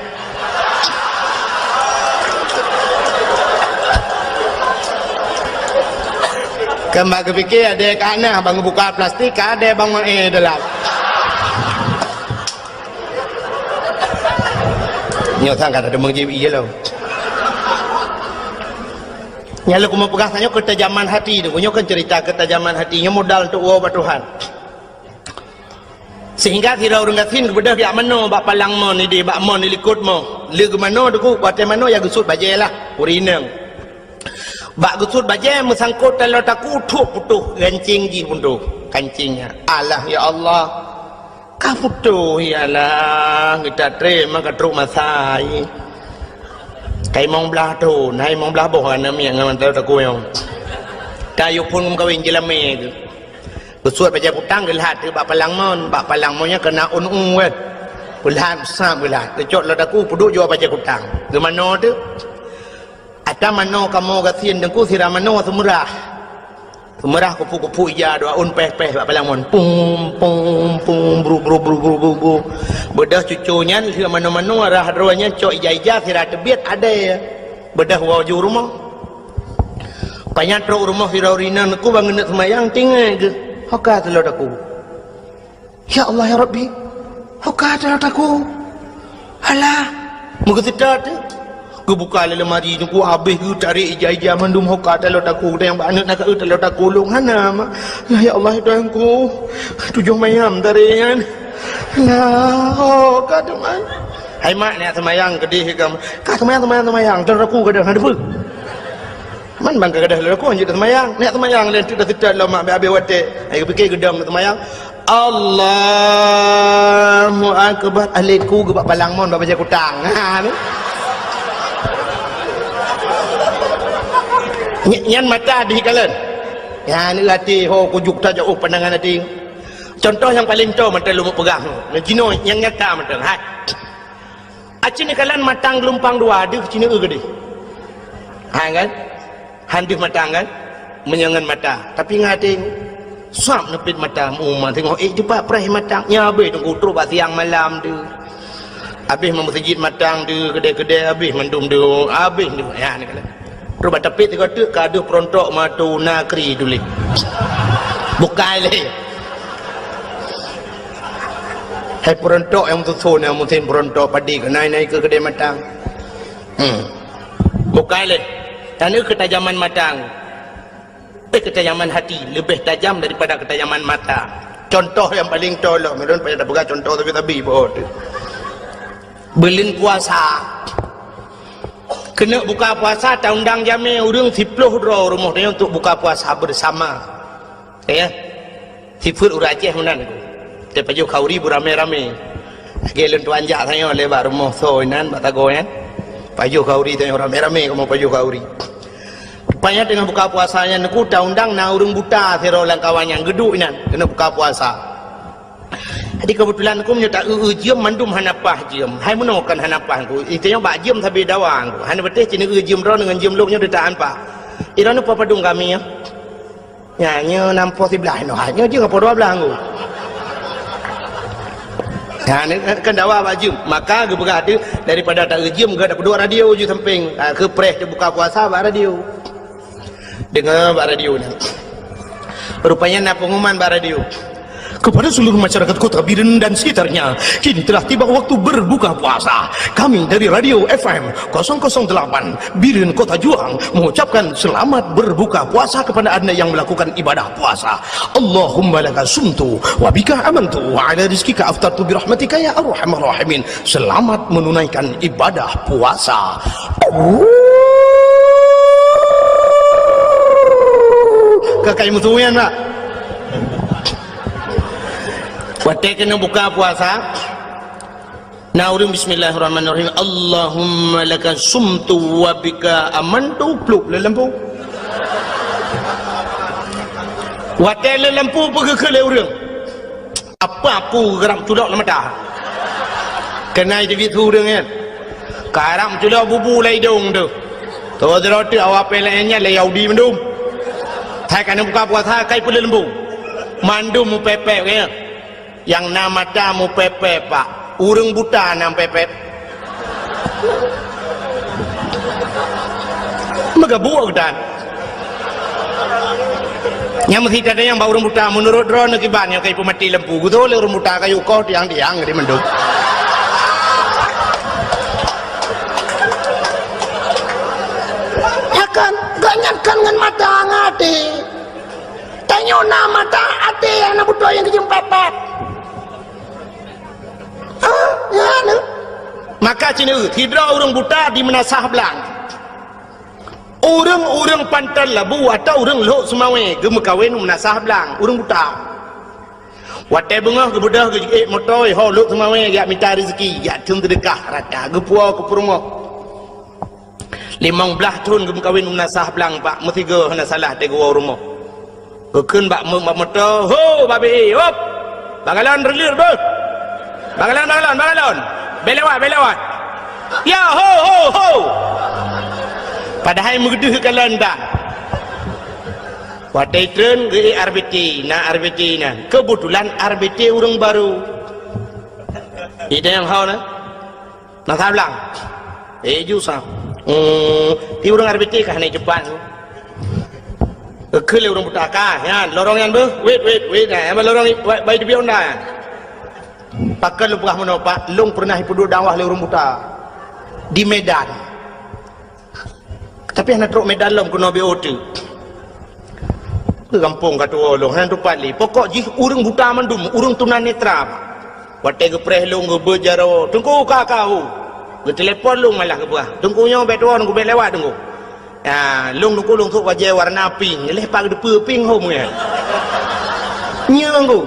Kan bak geupike adée ka na, ban geubuka plastik, ka adée ban maé dalam. Nyoe sang ka teumeujieb ie lom. Nyang lôn keumeung peugah tanyoe keutajaman hati Teungku. Nyoe kan cerita keutajaman hati. Nyoe modal untuk woe bak Tuhan. Sehingga sidroe ureuëng gasien geubeudôh jak manoe bak palang mon idéh, bak mon di likot mon. Lé geumanoe teungku, watée manoe ya geusut bajée lah, ureuëng inong. Bak geusut bajée meusangkot taloe takue, thok putôh gancéng jih putôh, gancéng nyan. Alah ya Allah. Ka putôh ya Allah, geuta trém ka trok masa. Ka limong blaih thon, hai limong blaih boh aneuk miet ngon taloe takue nyoe. Ka yue phon meukawen jeulamé tu. Geusuet bajée kutang geulhat teuk bak palang mon, bak palang mon nyan keunan ôn u kan. Geulhat, sab geulhat. Geucok taloe takue peuduek jua bajée kutang. Geumanoe teuk. Ata manoe kamoe gasien teungku sira manoe seumeurah. Seumeurah kupu-kupu ija dua ôn péh-péh bak palang mon. Pum, pum, pum, bru, bru, bru. Beudôh cuco nyan lheueh manoe-manoe rhah droe nyan cok ija-ija sira teubiet adée. Beudôh woe ju rumoh. Panyang trok rumoh sidroe ureuëng inong teungku ban geuneuk seumayang tinggai geuh. Ho ka taloe takue. Ya Allah ya Rabbi. Ho ka taloe takue. Alah. Meugeuseuta teuk. Geubuka lé lemari teungku habéh geutarek ija-ija mandum ho ka taloe takue. Dan nyang bak aneuk na ka eu taloe takue lôn hana mak. Lah ya Allah ya Tuhanku. Tujoh mayam tarek nyan. Lah ho ka teuma. Hai mak, neujak seumayang keudeh ka. Ka seumayang, seumayang, seumayang. Taloe takue ka deuh na deue. Man ban ka gadôh lé lakoe jeuet seumayang. Neujak seumayang lé teuk dah seutôt lom mak, habéh-habéh watée. Ai geupike geudong seumayang. Allahu Akbar. Alé ku geubak palang mon bak bajée kutang. Ha ni. Ny-, nyan mata dih kalon. Nyan até ho kujuk tajak oh pandangan até. Contoh nyang paleng toe mantong lôn peugah. Nyang jinoe nyang nyata mantong. Hai. Aci neukalon matang geulumpang dua deuh ci neu-eu keudeh. Ha kan? Han deuh matang kan? Meunyoe ngon mata. Tapi ngon até sab neupit mata meu uma teungoh ék teupat preh matang. Nyan habéh teungku trok bak siang malam deuh. Habéh meumeuseujid matang deuh, keudè-keudè habéh mandum deuh, habéh deuh. Ya neukalon. Trok bak tapét sigoe teuk ka deuh peurontok matu nakri tuléh. Bukai lé. Hai peurontok nyang meususon nyang musim peurontok padé keuh nai-nai keu keudè matang. Hmm. Bukai lé. Tanoh keutajaman matang. Eh, keutajaman hati lebih tajam daripada keutajaman mata. Contoh nyang paleng toe lom, ulôn payah tapeugah contoh sabe-sabe beuh. Buleuen puasa. Keuneuk buka puasa, taundang jamé ureuëng siploh droe rumoh tanyoe untuk buka puasa bersama. Ya. Sifeuet ureuëng Aceh meunan. Teupajoh khauri beuramé-ramé. Lagée lôn tuan jak tanyoe lé bak rumoh soe inan, bak sagoe nyan. Pajoh khauri tanyoe ramé-ramé kamoe pajoh khauri. Rupanya teungoh buka puasa nyan teungku taundang na ureuëng buta sidroe lam kawan nyan geuduek inan keuneuk buka puasa. Jadi keubeutulan teungku meunyoe ta eu-eu jeuem mandum hana paih jeuem. Hai meunoe kon hana paih teungku. Itanyoe bak jeuem sabe dawa teungku. Hana beuteh ci neu-eu jeuem droeneuh ngon jeuem lôn nyoe teuta han paih. Droeneuh peue padum kami nyoe? Nyan nyoe nam poh siblaih noh. Nyoe jeuem poh dua blaih teungku. Nyan kan dawa bak jeuem. Maka geupeugah teuk daripada ta eu jeuem geupeudok radio ju sampéng. Ha, keu preh teubuka puasa bak radio. Deungoe bak radio nyan. Rupanya na pengumuman bak radio. Kepada seluruh masyarakat Kota Biren dan sekitarnya, kini telah tiba waktu berbuka puasa. Kami dari Radio F M kosong kosong delapan Biren Kota Juang mengucapkan selamat berbuka puasa kepada Anda yang melakukan ibadah puasa. Allahumma laka sumtu wa bika amantu wa ala rizkika aftartu birahmatika ya arhamar rahimin. Selamat menunaikan ibadah puasa. Ka kai musuh nyan, Pak. Watée keuneuk buka puasa, na ureuëng bismillahirrahmanirrahim, Allahumma laka sumtu wa bika amantu, plup lé lampu. Watée lé lampu peugeuh keu lé ureuëng. Apa aku geurab culok lam mata? Keunan teubiet su ureuëng nyan. Karab culok bubu lam idong tu. Toh droe teuk awak P L N nyan lé Yahudi mandum. Hai ka na buka puasa kai peuleumbung. Mandum mupepek nyan. Nyang na mata mupepek, Pak. Ureuëng buta na pepek. Meugabuk geutan. Nyang meusi tanyong bak ureuëng buta, meunurot droeneuh kiban nyang ka jipeumaté lampu, geuthô lé ureuëng buta kayu koh tiang-tiang di mandum. Ya kan, gobnyan kan ngon mata ngon até. Tanyoe na mata até nyang na beutôi nyang geujeuem pat-pat. Maka cit neuh, sidroe ureuëng buta di Meunasah Blang. Ureuëng-ureuëng Panton Labu atau ureuëng Lhok Seumawé geumeukawen u Meunasah Blang, ureuëng buta. Watée beungoh geubeudôh geujeuet moto, ho Lhok Seumawé jak mita rezeki, jak thon seudeukah rata, geupuwoe keu peurumoh. Limong blaih thon geumeukawen u Meunasah Blang, bak meusigoe hana salah teuh geuwoe u rumoh. Geukheun bak meu-, bak moto, "Ho, babe, hop! Bagalon reulir beuh! Bagalon, bagalon, bagalon! Bée lewat, bée lewat! Ya, ho, ho, ho!" Padahai meugeudeuh kalon dah. Watée treun geuék R B T, na R B T na. Keubeutulan R B T ureuëng barô. Idéh nyang ho na. Na sablang. Eh, ju sa. Hmm, ti ureuëng R B T ka hana cepat. Keu lé ureuëng buta ka, nyan, lorong nyan beuh. Wait, wait, wait. Nah, nyang lorong i-, bai, bai teubiet Honda nyan. Pakon lôn peugah meunoe, Pak, lôn peureunah ipeuduek dakwah lé ureuëng buta di Medan. Tapi hana trok Medan lom keunoe B O T. Keu gampông ka tuwoe lôn, hana teumpat lé. Pokok jih ureuëng buta mandum, ureuëng tunanetra. Watée geupreh lôn geubeuet jaroe, "Teungku, ka, ka, hu." Geutelepon lôn malah geupeugah, "Teungku nyoe bék tuwoe, Teungku bék lewat, Teungku." Ya, lôn, Teungku, lôn sôk bajée warna pink. Lheueh pat geuteupeue pink hom nyan. Nyoe, Teungku.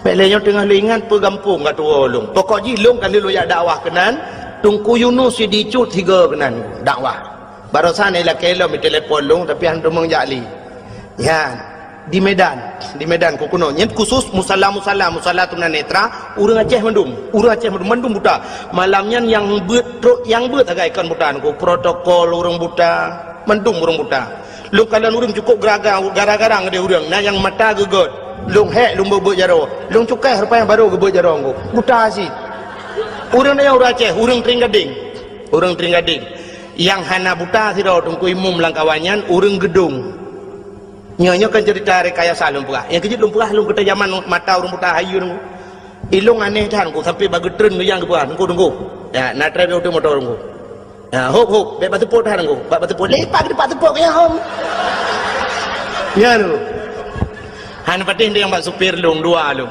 Bék lé nyoe teungoh lôn ingat peue gampông ka tuwoe lôn. Pokok jih lôn ka lheueh lôn jak dakwah keunan, Teungku Yunus Sidicut sigoe keunan dakwah. Barosan ilakée lom itelepon lôn, tapi han teumeung jak lé. Nyan, di Medan, di Medan keu keunoe. Nyan khusus musala-musala, musala tunanetra, ureuëng Aceh mandum, ureuëng Aceh mandum, mandum buta. Malam nyan nyang beuet trok, nyang beuet sagai kon buta, Teungku, protokol ureuëng buta, mandum ureuëng buta. Lôn kalon ureuëng cukôp geraga-, gara-gara ngon ureuëng, na nyang mata geugét. Lôn hék lôn beuet-beuet jaroe. Lôn cukai rupanya barô geubeuet jaroe Teungku. Buta cit. Ureuëng nyan ureuëng Aceh, ureuëng Tring Gading. Ureuëng Tring Gading. Nyang hana buta sidroe Teungku Imum lam kawan nyan, ureuëng Geudong. Nyoe, nyoe kan cerita rekayasa lôn peugah. Nyang keujeuet lôn peugah lôn keuta jaman mata ureuëng buta hayeue Teungku. Ilôn aneh that Teungku, sampai bak geutreun geuyang geupeugah, "Teungku, Teungku. Ya, na trép u moto Teungku." Ya, hop, hop, bék bak teupot that Teungku. Bak, bak teupot. Lepak di bak teupot ya, hom. Ya, Teungku. Hana patéh nyang bak supir lôn, dua lôn.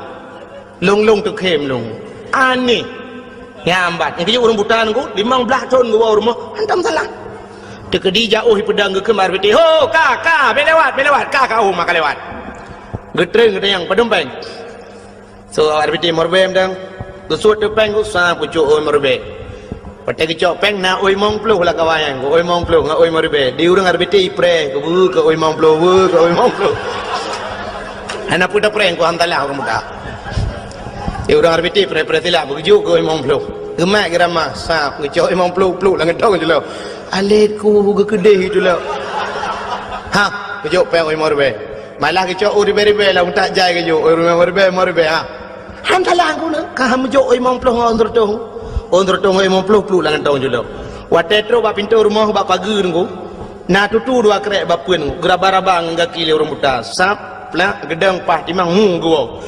Lôn, lôn teukhém lôn. Aneh. Nyang bat. Nyang keujeuet ureuëng buta Teungku, limong blaih thon geuwoe u rumoh, hantom salah. Teukeudi jak u peudong geukheun R B T. "Ho, ka, ka, bék lewat, bék lewat. Ka, ka, oh, maka lewat." Geutreun geutanyong, "Padum péng?" So, R B T lima ribèe mantong. Geusuet teuk péng, geusa pucôk oi lima ribèe. Watèe geucok péng, na oi limong ploh lam kawan nyan, oi limong ploh ngon oi lima ribèe. Di ureueng R B T ipreh, keu beu, keu oi limong ploh, beu, keu oi limong ploh. Hana peue tapreh, keu hantalah ureueng muda. Di ureueng R B T preh-preh silap, beugeujuk keu oi limong ploh. Geumat geuramah, sab, geucok oi limong ploh, pluek lam geutong jilok. Alèh ku geukeudeh jilok. Ha, geujok péng oi limong ribèe. Malah geucok oi ribèe-ribèe lam utak jai geujok, oi limong ribèe, limong ribèe, ha. Han salah ku na, ka han meujok oi limong ploh ngon oi seureutôh. Oi seureutôh ngon oi limong ploh pluek lam geutong jilok. Watèe trok bak pintoe rumoh bak pageue nyan, na tutu dua krek bak peuen, geuraba-raba ngon gaki lé ureueng buta. Sab, plak, geudong, paih, timang, hu, geuwoe.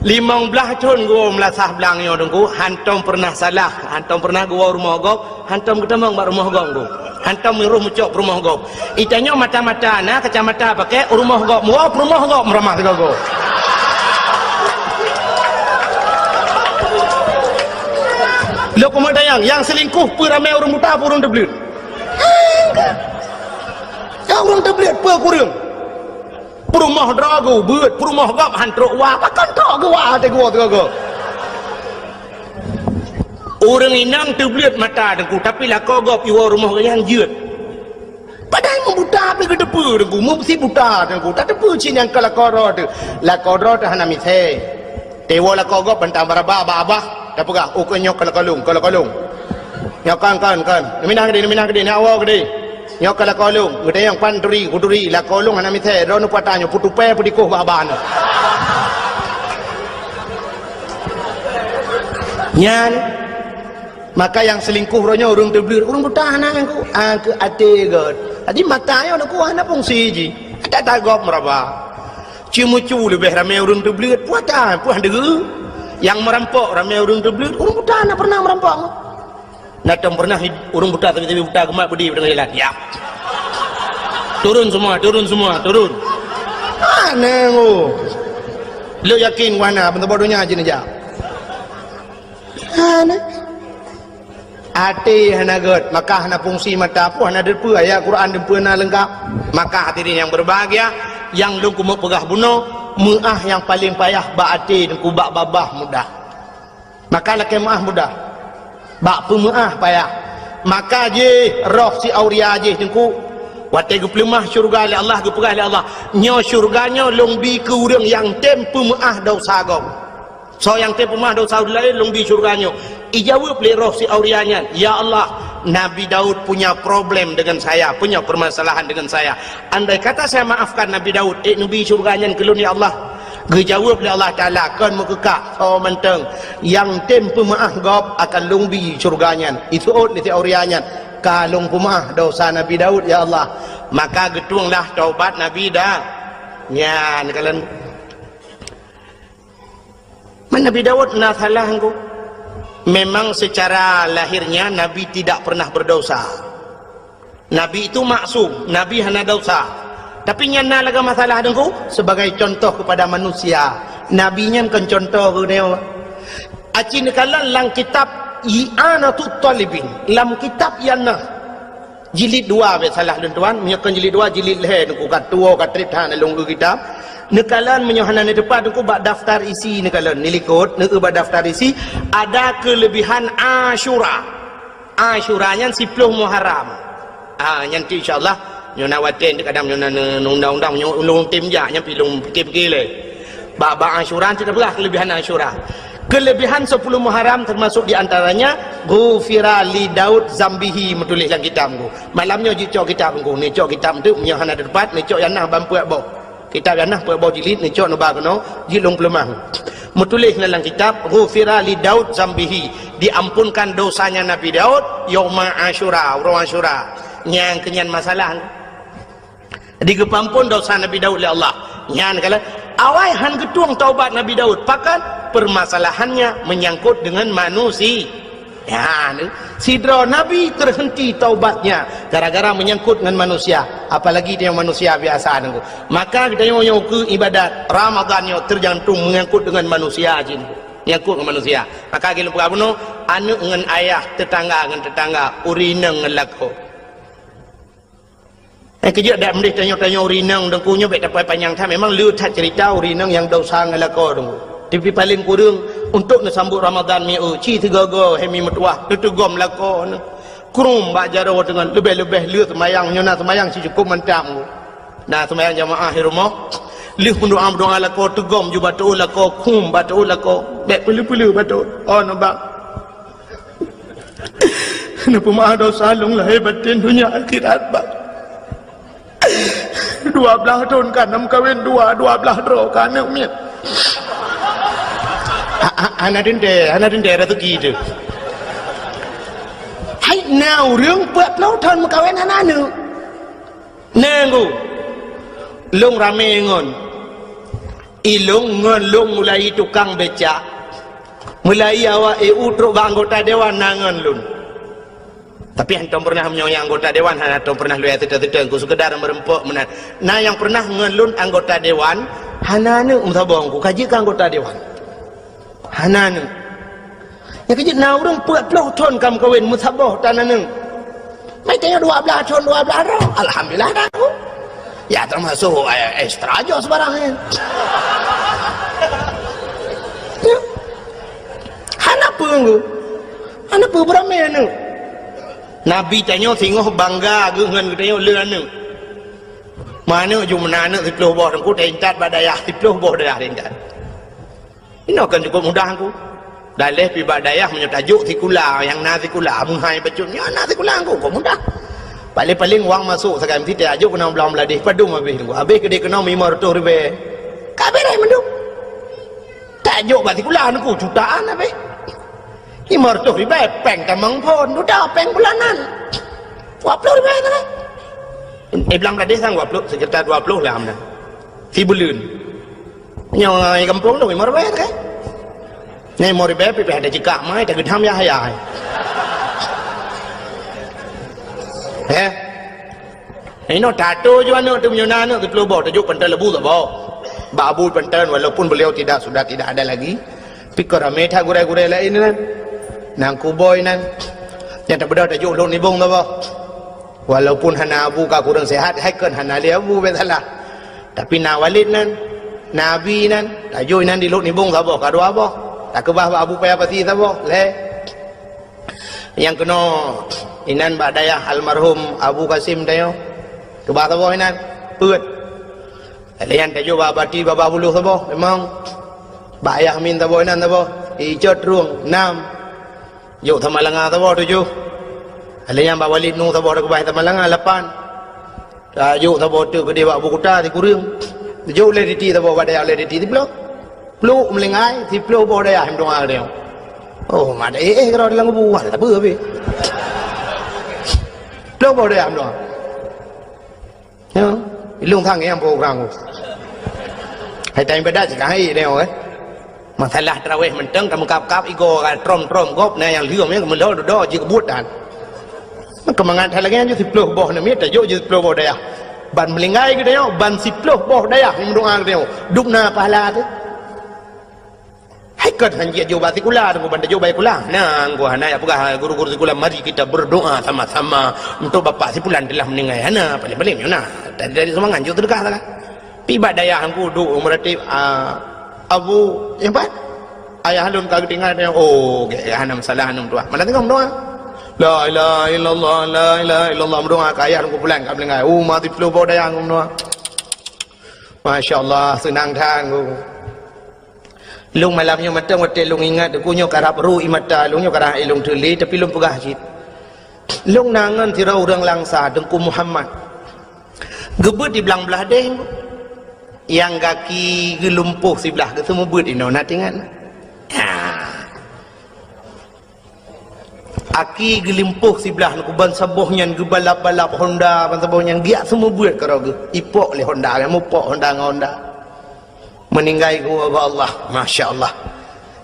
Limong blaih thon geuwoe meulasah blang nyoe Teungku, hantom peureunah salah, hantom peureunah geuwoe rumoh gob, hantom geutamong bak rumoh gob Teungku. Hantom meunyoe meucok peurumoh gob. Itanyoe mata-mata na kacamata pakai, rumoh gob meuwoe, peurumoh gob meuramah sigoe-goe. Lôn keumeung tanyong, nyang seulingkoh peue ramè ureueng buta, peue ureueng teubleuet? Nyang ureueng teubleuet peue kureueng? Peurumoh droe geuh beuet, peurumoh gob han trok wa, pakon trok geuh wa watèe geuwoe sigoe-goe. Ureueng inong teubleuet mata Teungku, tapi lakoe gob iwoe rumoh gobnyan jeuet. Padahai meubuta pih geuteupeue Teungku, meusi buta Teungku, tateupeue cit nyang ka lakoe droe teuh. Lakoe droe teuh hana misè. Teuwoe lakoe gob bantang baraba bak abah, tapeugah, "Oh, kon nyoe kon lakoe lôn, kon lakoe lôn." Nyoe kon, kon, kon. Neuminah keudéh, neuminah keudéh, neuwoe keudéh. Nyoe kon lakoe lôn, geutanyong, "Pan turi, kuturi, lakoe lôn hana misè, droeneuh peue ata nyoe, peue tupèe, peue dikoh bak abah nyoe." Nyan, maka nyang seulingkoh uroe nyoe ureueng teubleuet, ureueng buta hana nyang ku, ah, keu até göt. Jadi mata nyoe Teungku hana fungsi jih. Ata-ata gob meuraba. Ceumeucue leubeh ramè ureueng teubleuet, peue ata, peue han deuh. Nyang meurampok ramè ureueng teubleuet, ureueng buta hana peureunah meurampok. Na tom peureunah ureueng buta, sabe-sabe buta geumat beudé u teungoh jalan. Ya. Turun semua, turun semua, turun. Hana ngo. Lôn yakin wahana, ban saboh donya jih neujak. Hana. Até hana gét, maka hana fungsi mata pun hana deupeue ayat Quran deupeue na leungkap. Maka hadirin yang berbahagia, nyang lôn keumeung peugah bunoe, meuáh nyang paleng payah bak até teungku, bak babah mudah. Maka lakée meuáh mudah. Bak peumeuáh payah. Maka jih roh si Auria jih teungku, watée geupeuleumah syeuruga lé Allah, geupeugah lé Allah, "Nyoe syeuruga nyoe lôn bi keu ureuëng nyang tem peumeuáh desya gob." Soe nyang tem peumeuáh desya ureuëng laén, lôn bi syeuruga nyoe. Ijaweueb lé roh si Auria nyan, "Ya Allah, Nabi Daud punya problem dengan saya, punya permasalahan dengan saya. Andai kata saya maafkan Nabi Daud, ék neubi syeuruga nyan keu lôn, ya Allah?" Geujaweueb lé Allah Taala, "Kon meukeukah, soe mantong nyang tem peumeuáh gob akan lôn bi syeuruga nyan." Iseuôt lé si Auria nyan, "Ka lôn peumeuáh desya Nabi Daud, ya Allah." Maka geutuenglah taubat Nabi Da-, nyan kalon. Man Nabi Daud na salah teungku? Memang secara lahirnya Nabi tidak pernah berdosa. Nabi itu maksum, Nabi hana dosa. Tapi nyan na lagée masalah teungku, sebagai contoh kepada manusia. Nabi nyan kon contoh keu geutanyoe. Aci neukalon lam kitab I'anatut Talibin, lam kitab nyang na jilid dua, bèk salah lôn tuan, meunyoe kon jilid dua, jilid lhèe teungku, ka tuwoe ka trép that lôn eu kitab. Neukalon meunyoe hana neuteupat teungku bak daftar isi neukalon, neulikot, neueu bak daftar isi, ada keulebihan Asyura. Asyura nyan siploh Muharram. Ah, nyan tu insya Allah, nyoe na watèe kadang nyoe na, na, na undang-undang, nyoe ulôn tem jak, nyan pi lôn pikir-pikir lé. Bak, bak Asyura tu dah beurah keulebihan Asyura. Keulebihan sepuluh Muharram termasuk di antaranya, "Ghufira li Daud zambihi," meutuléh lam kitab teungku. Malam nyoe jicok kitab teungku, neucok kitab tu, meunyoe hana teupat, neucok nyang na ban peuet boh. Kitab nyang na peuet boh jilid, neucok neuba keunoe, jilôn peuleumah. Meutuléh na lam kitab, "Ghufira li Daud zambihi," diampunkan dosanya Nabi Daud, yauma Asyura, uroe Asyura. Nyang keunyan masalah. Jadi geupeuampon dosa Nabi Daud lé Allah. Nyan kala awai han geutueng taubat Nabi Daud. Pakon? Permasalahannya menyangkut dengan manusia. Ya, ni. Sidroe nabi terhenti taubatnya gara-gara menyangkut dengan manusia. Apalagi dia manusia biasa nunggu. Maka kita nyoe nyoe keu ibadat Ramadan nyoe tergantung menyangkut dengan manusia jin. Menyangkut dengan manusia. Maka gilong peugah bunoe, aneuk ngon ayah, tetangga ngon tetangga, ureueng inong ngon lakoe. Eh, keujeuet dak meudeh tanyoe-tanyoe ureueng inong teungku nyoe bèk tapai panyang that. Memang le that cerita ureueng inong nyang desya ngon lakoe teungku. Tapi paleng kureueng untuk neusambot Ramadan mi eu, ci sigoe-goe hemi meutuwah, neuteugom lakoe neuh. Krum bak jaroe teungon, leubeh-leubeh le seumayang, nyoe na seumayang sicukop mantap teungku. Na seumayang jamaah di rumoh, lheueh meudoa-meudoa lakoe teugom ju bak teuôt lakoe, krum bak teuôt lakoe, bèk peuleu-peuleu bak teuôt. Oh, neuba. Neupeumaaf dosa lôn lahé batén donya akhirat, bah. Dua blaih thôn ka na meukawen dua, dua blaih droe ka aneuk miet. Ha, ha, hana teuntèe, hana teuntèe raseuki teuh. Hai, na ureueng peuet ploh thôn meukawen hana aneuk. Nanggu, lôn ramé ngon. Ilôn ngon lôn mulai tukang becak. Mulai awak E U trok bak anggota dewan na ngon lôn. Tapi hantom pernah meunyoe nyang anggota dewan hana tom pernah lôn teuta-teuta, ku sekedar meureumpok meunan. Na nyang pernah ngon lôn anggota dewan, hana aneuk meusaboh ku ka jeuet keu anggota dewan. Hana aneuk. Nyang keujeuet na ureueng peuet ploh thôn ka meukawen meusaboh tan aneuk. Meutanyoe dua blaih thôn, dua blaih droe. Alhamdulillah dah aku. Ya, termasuk, eh, ekstra joh sebarang, eh. Ya. Hana peue, hana peue beurami aneuk. Nabi tanyoe singoh bangga geuh ngon geutanyoe le aneuk. Meuaneuk ju meunan aneuk siploh boh teungku, taintat bak dayah siploh boh dayah taintat. Inoe kan cukup mudah ku. Daleh pi bak dayah meunyoe tajok sikula, nyang na sikula, meuhai bacut, nyoe na sikula ku, kok mudah. Paling-paling wang masok sagai meusitai, tajok keunoe blang Bangladesh, padum habéh nunggu. Habéh keudeh keunoe limong reutôh ribèe. Ka beres mandum. Tajok bak sikula nunggu, jutaan habéh. Limong reutôh ribèe, péng tamong phôn, dudoe péng bulanan. Dua ploh ribèe sagai. Eh, blang Bangladesh sang dua ploh, sekitar dua ploh lah amna. Sibuleuen. Nyoe gampông tu, limong ribèe kan? Nyoe limong ribèe, pih ada jikak mai, tak gedam ya, ya. Eh? Inoe tato ju aneuk tu, meunyoe na aneuk tu, teulobo, tajok pantai lebu saboh. Bak Abu pantai, walaupun beliau tidak, sudah tidak ada lagi. Pikir ramé that gurèe-gurèe laén nyan. Nang kuboh inan, nyang tabeudôh tajok lôn nibông saboh. Walaupun hana abu ka kureueng sehat, hai kon hana lé abu bèk salah. Tapi na Walid nan, na Abi nan, tajok inan di lôn nibông saboh, ka dua boh. Takeubah bak Abu Paya Pasi saboh, lhèe. Nyang keunoe inan bak dayah almarhum Abu Kasim tanyoe. Keubah saboh inan, peuet. Lheuh nyan tajok bak Bati babah buluh saboh, limong. Bak Ayah Amin saboh inan saboh, icot rhueng, nam. Jok Samalanga saboh, tujoh. Lheuh nyan bak Walid Nu saboh takeubah Samalanga, lapan. Tajok saboh teuk keudéh bak Abu Kuta sikureueng. Jok lé Diti saboh bak dayah lé Diti siploh. Plôk meulinggai, siploh boh dayah meudoa keudéh. Oh, mak dah éh, éh, keudroe dalam kubu, wah, tak apa habéh. Siploh boh dayah meudoa. Ya, ilung sang nyang po urang. Hai tai ibadat cit hai nyoe, eh. Masalah tarawih mantong ka meukab-kab igoe ka trom-trom gob na nyang lheueh nyang meulhô dudoe jih keubuet dan. Keumangat hai lagèe nyan jih siploh boh namiet tajok jih siploh boh dayah. Ban meulinggai geutanyoe, ban siploh boh dayah nyang meudoa geutanyoe. Dum na pahala teuh. Hai kon han jeuet jok bak sikula, teungku ban tajok bak sikula. Nah, teungku hana jak peugah guru-guru sikula, "Mari kita berdoa sama-sama untuk bapak si fulan telah meninggal." Hana, paléng-paléng nyoe na. Dari, dari sumbangan jok seudeukah salah. Pi bak dayah teungku duek meuratéb, ah, Abu, nyang pat? Ayah lôn ka geutinggai, oh, gèt, gèt, hana masalah, hana meutuah. Mana teungoh meudoa? La ilaha illallah, la ilaha illallah, meudoa keu ayah lôn fulan ka meuninggai. Oh, mati ploh boh dayah meudoa. Masya Allah, seunang that, teungku. Lôn malam nyoe mantong watèe lôn ingat, teungku, nyoe karab ru ie mata lôn, nyoe karab ilôn teulé, tapi lôn peugah cit. Lôn na ngon sidroe ureueng Langsa, Teungku Muhammad. Geubeuet di Blang Blahdeh, nyang gaki geulumpoh siblah, geuseumeubeuet inoe, na teuingat? Ha. Aki geulimpoh siblah, teungku, ban saboh nyan geubalap-balap Honda, ban saboh nyan geujak seumeubeuet keudroe geuh. Ipok lé Honda, mupok Honda ngon Honda. Meuninggai geuwoe bak Allah. Masya Allah.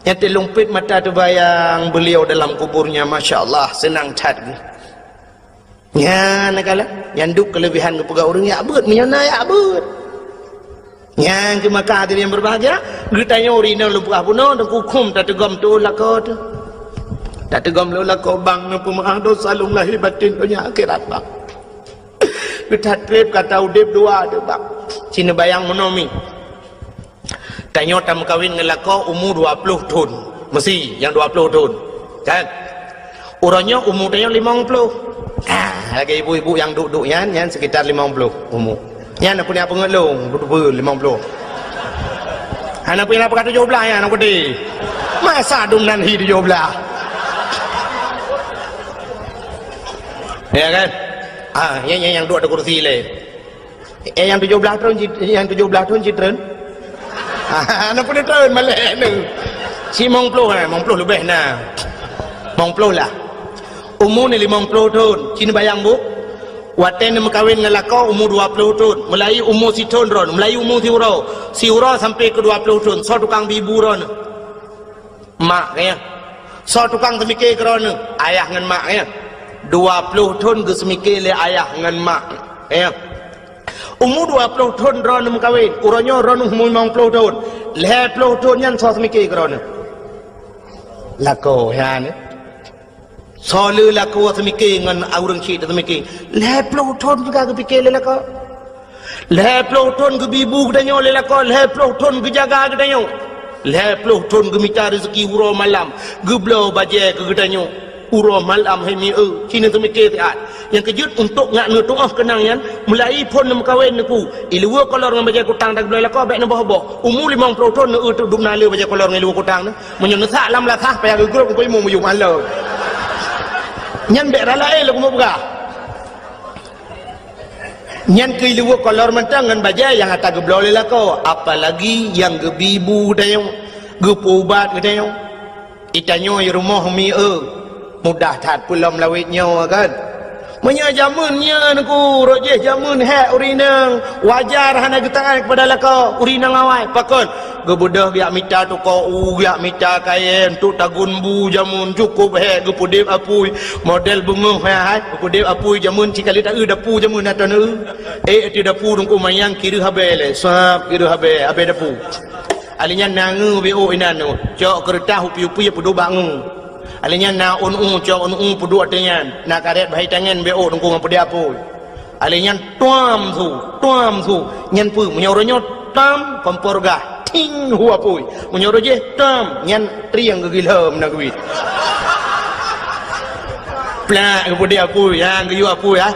Nyan teulumpet mata teubayang beliau dalam kuburnya. Masya Allah, seunang that geuh. Nyan na kalon, nyan duek keuleubehan geupeugah ureueng jak beuet, meunyoe na jak beuet. Nyang keu maka hadirin yang berbahagia, geutanyoe ureueng inong lôn peugah bunoe, teungku, khuem tateugom tuoh lakoe teuh. Tateugom lôn lakoe, bang, neupeumaáh dosa lôn lahé batén donya akhirat, bang. Geuthat trép gata udép dua teuh, bang. Ci neubayang meunoe mi. Tanyoe tameukawen ngon lakoe umu dua ploh thon. Meusi nyang dua ploh thon. Kan? Uroe nyoe umu tanyoe limong ploh. Ah, lagèe ibu-ibu nyang duek-duek nyan, nyan sekitar limong ploh umu. Nyan peue nyang peungeut lôn, beutôi limong ploh. Hana peue nyang peugah tujoh blah nyan, aneuk kudé. Masa dum nan hi tujoh blah. Ya kan? Ah, nyan, nyan nyang duek di kursi lé. Eh, nyang tujoh blah thon cit-, nyang tujoh blah thon cit treun? Hana peue treun malèe nyoe. Ci limong ploh, eh, limong ploh leubeh na. Limong ploh lah. Umu nyoe limong ploh thon. Ci neubayang, Bu. Watèe neumeukawen ngon lakoe umu dua ploh thon. Meulahi umu sithon droeneuh. Meulahi umu siuroe. Siuroe sampoe keu dua ploh thon. Soe tukang bi bu droeneuh? Mak, ya. Soe tukang seumike keu droeneuh? Ayah ngon mak, ya. Dua ploh thon geuseumike lé ayah ngon mak, ya. Umu dua ploh thon droeneuh meukawen, uroe nyoe droeneuh umu limong ploh thon. Lhèe ploh thon nyan soe seumike keu droeneuh? Lakoe, ya, ni. Soe le lakoe seumike ngon ureueng chik seumike? Lhèe ploh thon juga geupike lé lakoe. Lhèe ploh thon geubi bu geutanyoe lé lakoe, lhèe ploh thon geujaga geutanyoe. Lhèe ploh thon geumita reuzeki uroe malam, geubloe bajèe keu geutanyoe. Uroe malam hai mi eu, ci neuseumiké siat. Nyang keujeuet untuk ngat neutuoh keunang nyan, meulahi phon neumeukawen neuku, iluweue kolor ngon bajèe kutang dan geubloe lakoe bèk neuboh-boh. Umu limong ploh thon neu eu teuk dum na le bajèe kolor ngon iluweue kutang nyoe. Meunyoe neusak lam lasah payah geugrôp ngon imeum miyueb alô. Nyan bèk rala éh lôn keumeung peugah. Nyan keuh iluweue kolor mantong ngon bajèe nyang ata geubloe lé lakoe, apalagi nyang geubi bu geutanyoe, geupeuubat geutanyoe. Itanyoe i rumoh mi eu, mudah that peulom lawét nyoe kan. Meunyoe jameun nyan ku, rot jih jameun hék ureueng inong, wajar hana geutangai keupada lakoe ureueng inong awai. Pakon? Geubeudôh geujak mita tukoe u, geujak mita kayèe, untuk tagun bu jameun, cukôp hék geupeudép apui. Model beungoh hai, hai, geupeudép apui jameun, ci kali ta eu dapu jameun ata neu. Eh, ati dapu dungku manyang kireuh habéh lé, sab kireuh habéh, habéh dapu. Ali nyan na ngeu B O inan nyoe, cok keureutah upi-upi peuduek bak ngeu. Alèh nyan na ôn u, cok ôn u peuduek ateueh nyan, na karet bahai tangen beuôk teungku ngon peudeh apui. Alèh nyan tuam su, tuam su. Nyan peue, meunyoe uroe nyoe tam, kompor gah, ting, hu apui. Meunyoe uroe jih tam, nyan trieng geugilham na geuit. Plak, geupeudeh apui, ha, geuyue apui, ha.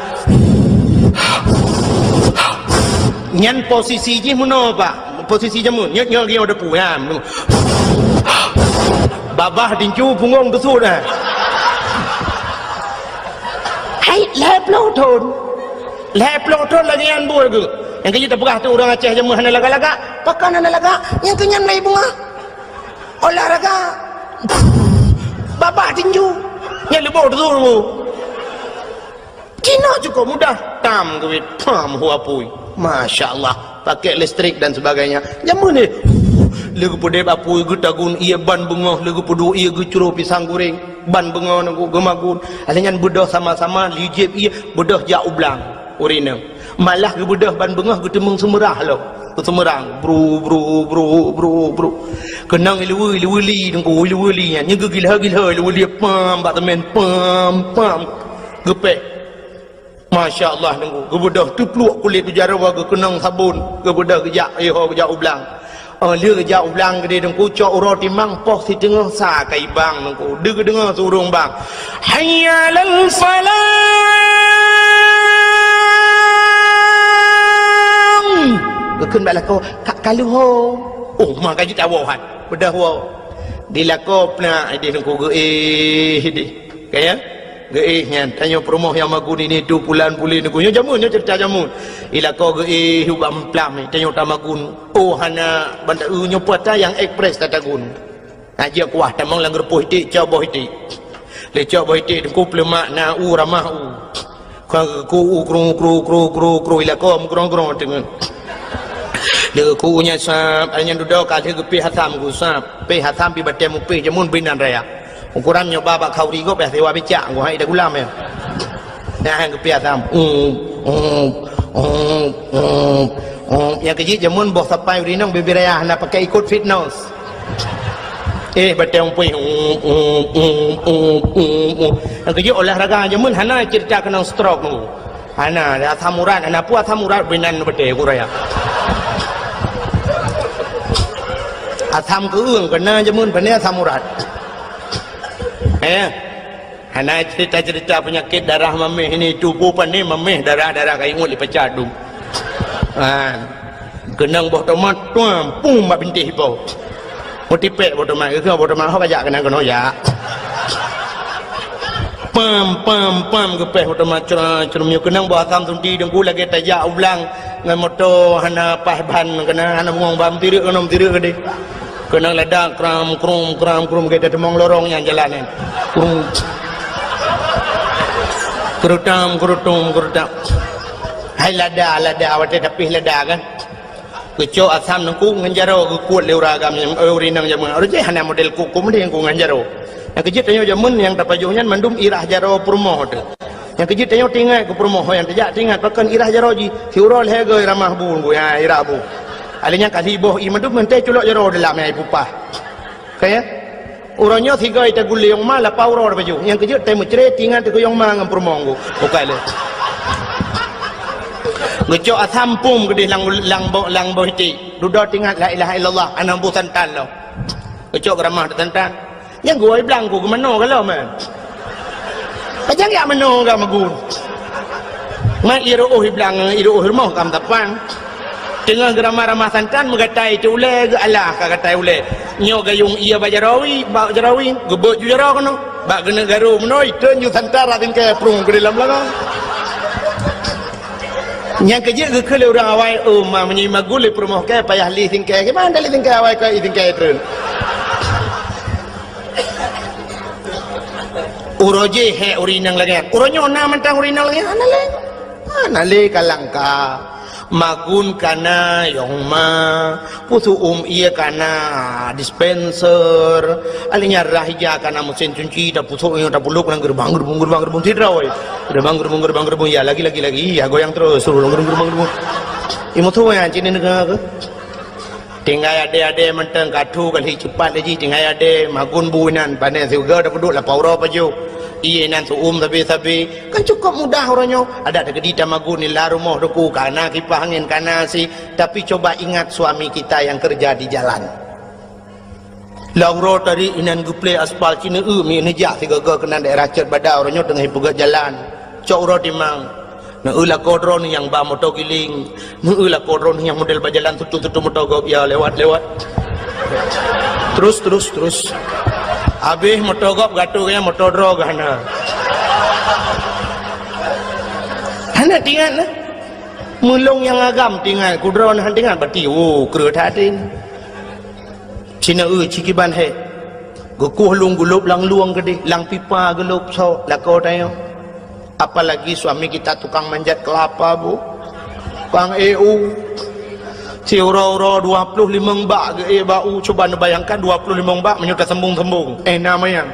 Nyan posisi jih meunoe, Pak. Posisi jameun, nyoe, nyoe, nyoe depu, ha. Babah tinju punggong teusut, ha. Hai, lhèe ploh thon. Lhèe ploh thon lagèe nyan buet geuh. Nyang keujeuet tapeugah tu ureueng Aceh jameun hana lagak-lagak. Pakon hana lagak? Nyang keu nyan mulai beungoh. Olahraga. Babah tinju. Nyan leuboh teusut. Cina cukôp mudah, tam keubiet, pam, hu apui. Masya Allah, pakai listrik dan sebagainya. Jameun nyoe, lé geupeudeh apui, geutagun ie ban beungoh, lé geupeuduek ie geucroh pisang goreng, ban beungoh nangku geumagun. Alèh nyan beudôh sama-sama, lé jieb ie, beudôh jak u blang, ureueng inong. Malah geubeudôh ban beungoh geuteumeung seumeurah lom. Geuseumeurang, bru, bru, bru, bru, bru. Keunong ileue, ileue li, nangku, ileue li nyan. Nyoe geugilha-gilha ileue li, pam, bak teumèn, pam, pam. Geupéh. Masya Allah, nangku. Geubeudôh teupluek kulét u jaroe, geukeunong sabon. Geubeudôh geujak, iho geujak u blang. Oh, lheueh geujak u blang keudéh, nangku, cok uroe timang poh siteungoh sa ka ibang, nangku. Deuh geudeungoe su ureueng bang. Hayya 'alal falah. Geukheun bak lakoe, "Ka, ka lheueh ho." Oh, ma ka jeuet awoe han. Beudôh woe. Di lakoe plak idéh, nangku, geuéh idéh. Ka ya? Geuéh nyan, tanyoe peurumoh nyang magun ini tu pulan pulin nangku. Nyoe jameun, nyoe ceurita jameun. Di lakoe geuéh ubak meuplaih, tanyoe tamagun. Oh, hana banda, eu, nyoe puasa nyang ekspres tatagun. Nah, jeuet kuah tamong lam geureupoh iték, cok boh iték. Lé cok boh iték, teungku peuleumak na u ramah u. Ka ku u kru, kru, kru, kru, kru, ilako meugrong-grong teungeut. Lé ku u nyan sab, ai nyan dudoe ka lheueh geupéh asam ku sab. Péh asam pi batée mupéh jameun binan raya. Ukuran nyoe ba bak khauri gob, eh, siwa bicak, ku hai ida gulam, eh. Nah, geupéh asam. Um, um, um, um, um. Nyang keujeuet jameun boh sapai urinong bibir raya hana pakai ikot fitness. Eh, batée mupéh. Um, um, um, um, um, um. Nyang keujeuet olahraga jameun hana ceurita keunong stroke nunggu. Hana, asam urat, hana peue asam urat binan batée ku raya. Asam keueung keunan jameun, pane asam urat. Eh, hana cerita-cerita penyakit darah mameh ini, tuboh pane mameh, darah-darah kayueng lipacah dum. Ha. Keunong boh tomat, tuam, pum bak bintéh ipo. Meutipék boh tomat, geukheun boh tomat, ho kajak keunan keunoe jak. Pam, pam, pam, geupéh boh tomat, cra, crum, nyoe keunong boh asam sunti teungku lagée tajak u blang ngon moto hana paih ban, keunan hana bungong ban, tireuk keunoe tireuk keudeh. Keunong lada kram, krum, kram, krum, lagée tateumong lorong nyang jalan nyan. Krum. Keurutam, keurutum, keurutam. Hai lada, lada, watée tapih lada kan. Geucok asam teungku ngon jaroe geukuet lé ureueng agam, eh, ureueng inong jameun. Ureueng jih hana model kuku mending ku ngon jaroe. Nyang keujeuet tanyoe jameun nyang tapajoh nyan mandum irah jaroe peurumoh teuh. Nyang keujeuet tanyoe teuingat keu peurumoh nyang tajak teuingat pakon irah jaroe jih. Siuroe lhée goe ramah bu, bu, ya, irah bu. Alé nyang kali boh ié mandum ngon tée culok jaroe dalam nyang ipupah. Ka ya? Uroe nyoe sigoe taguleng ma lapau uroe tapajoh. Nyang keujeuet tée meucre teuingat keu yong ma ngon peurumoh ngku. Bukai lé. Geucok asam pum keudeh lam, lam bo-, lam boh iték. Dudoe teuingat la ilaha illallah, hana bu santan lom. Geucok geuramah santan. Nyang geuwoe blang ku geumanoe galom, eh. Pajan jak manoe gam magun. Mat ié reuôh iblang, ié reuôh rumoh gam tapang. Teungoh geuramah-ramah santan meugatai cit ulée geualah ka gatai ulée. Nyoe gayong ié bak jaroe, bak jaroe, geubeuet ju jaroe keunoe. Bak geuneuk garo meunoe, iteun ju santan rak tingkai prung keu di lam langang. Nyang keujeuet geukheun lé ureueng awai, "Oh, ma meunyoe magun lé peurumoh kée payah li singkée, kiban lé singkée awai keu i singkée treun." Uroe jih hék ureueng inong lagée nyan. Uroe nyoe na mantong ureueng inong lagée nyan? Hana lé. Hana lé ka langka. Magun kana yong ma, pusok um ié kana dispenser. Alé nyan rah ija kana mesin cuci, tapusok nyoe tapulok nang gerbang, gerbong, gerbang, gerbong sidroe. Gerbang, gerbong, gerbang, gerbong, ya lagi, lagi, lagi, ya goyang terus. Gerbong, gerbong, gerbong. Imo tu yang cini negara ke? Tinggai adé-adé mantong, ka thu ka lheueh ceupat lé jih, tinggai adé, magun bu inan, pané sigoe tapeuduek lapau uroe pajoh. Ié inan seu-uem sabe-sabe. Kan cukôp mudah uroe nyoe. Adak teukeudi tamagun nila rumoh teungku, ka na kipah angén, ka na asi. Tapi coba ingat suami kita yang kerja di jalan. Lam uroe tadi inan geuplé aspal Cineue, mi neujak sigoe-goe keunan daerah Cot Bada, uroe nyoe teungoh peugöt jalan. Cok uroe timang. Neu lakoe droeneuh nyang ba moto giling. Neu lakoe droeneuh nyang model ba jalan tutu-tutu moto gob, ya, lewat, lewat. Terus, terus, terus. Habéh moto gob gatoe, ya, moto droe geuh hana. Hana tingat, nah. Meulông nyang agam tingat, kudroe hana tingat, berarti, oh, kreueh that. Cineue, ci kiban hé. Geukueh lôn geulôb lam lueng keudeh, lam pipa geulôb, sok lakoe tanyoe. Apalagi suami kita tukang manjat kelapa, Bu. Tukang E U. Siuroe-uroe dua ploh limong bak geuék bak u. Cuba neubayangkan dua ploh limong bak meunyoe tasambong-sambong. Eh, na manyang.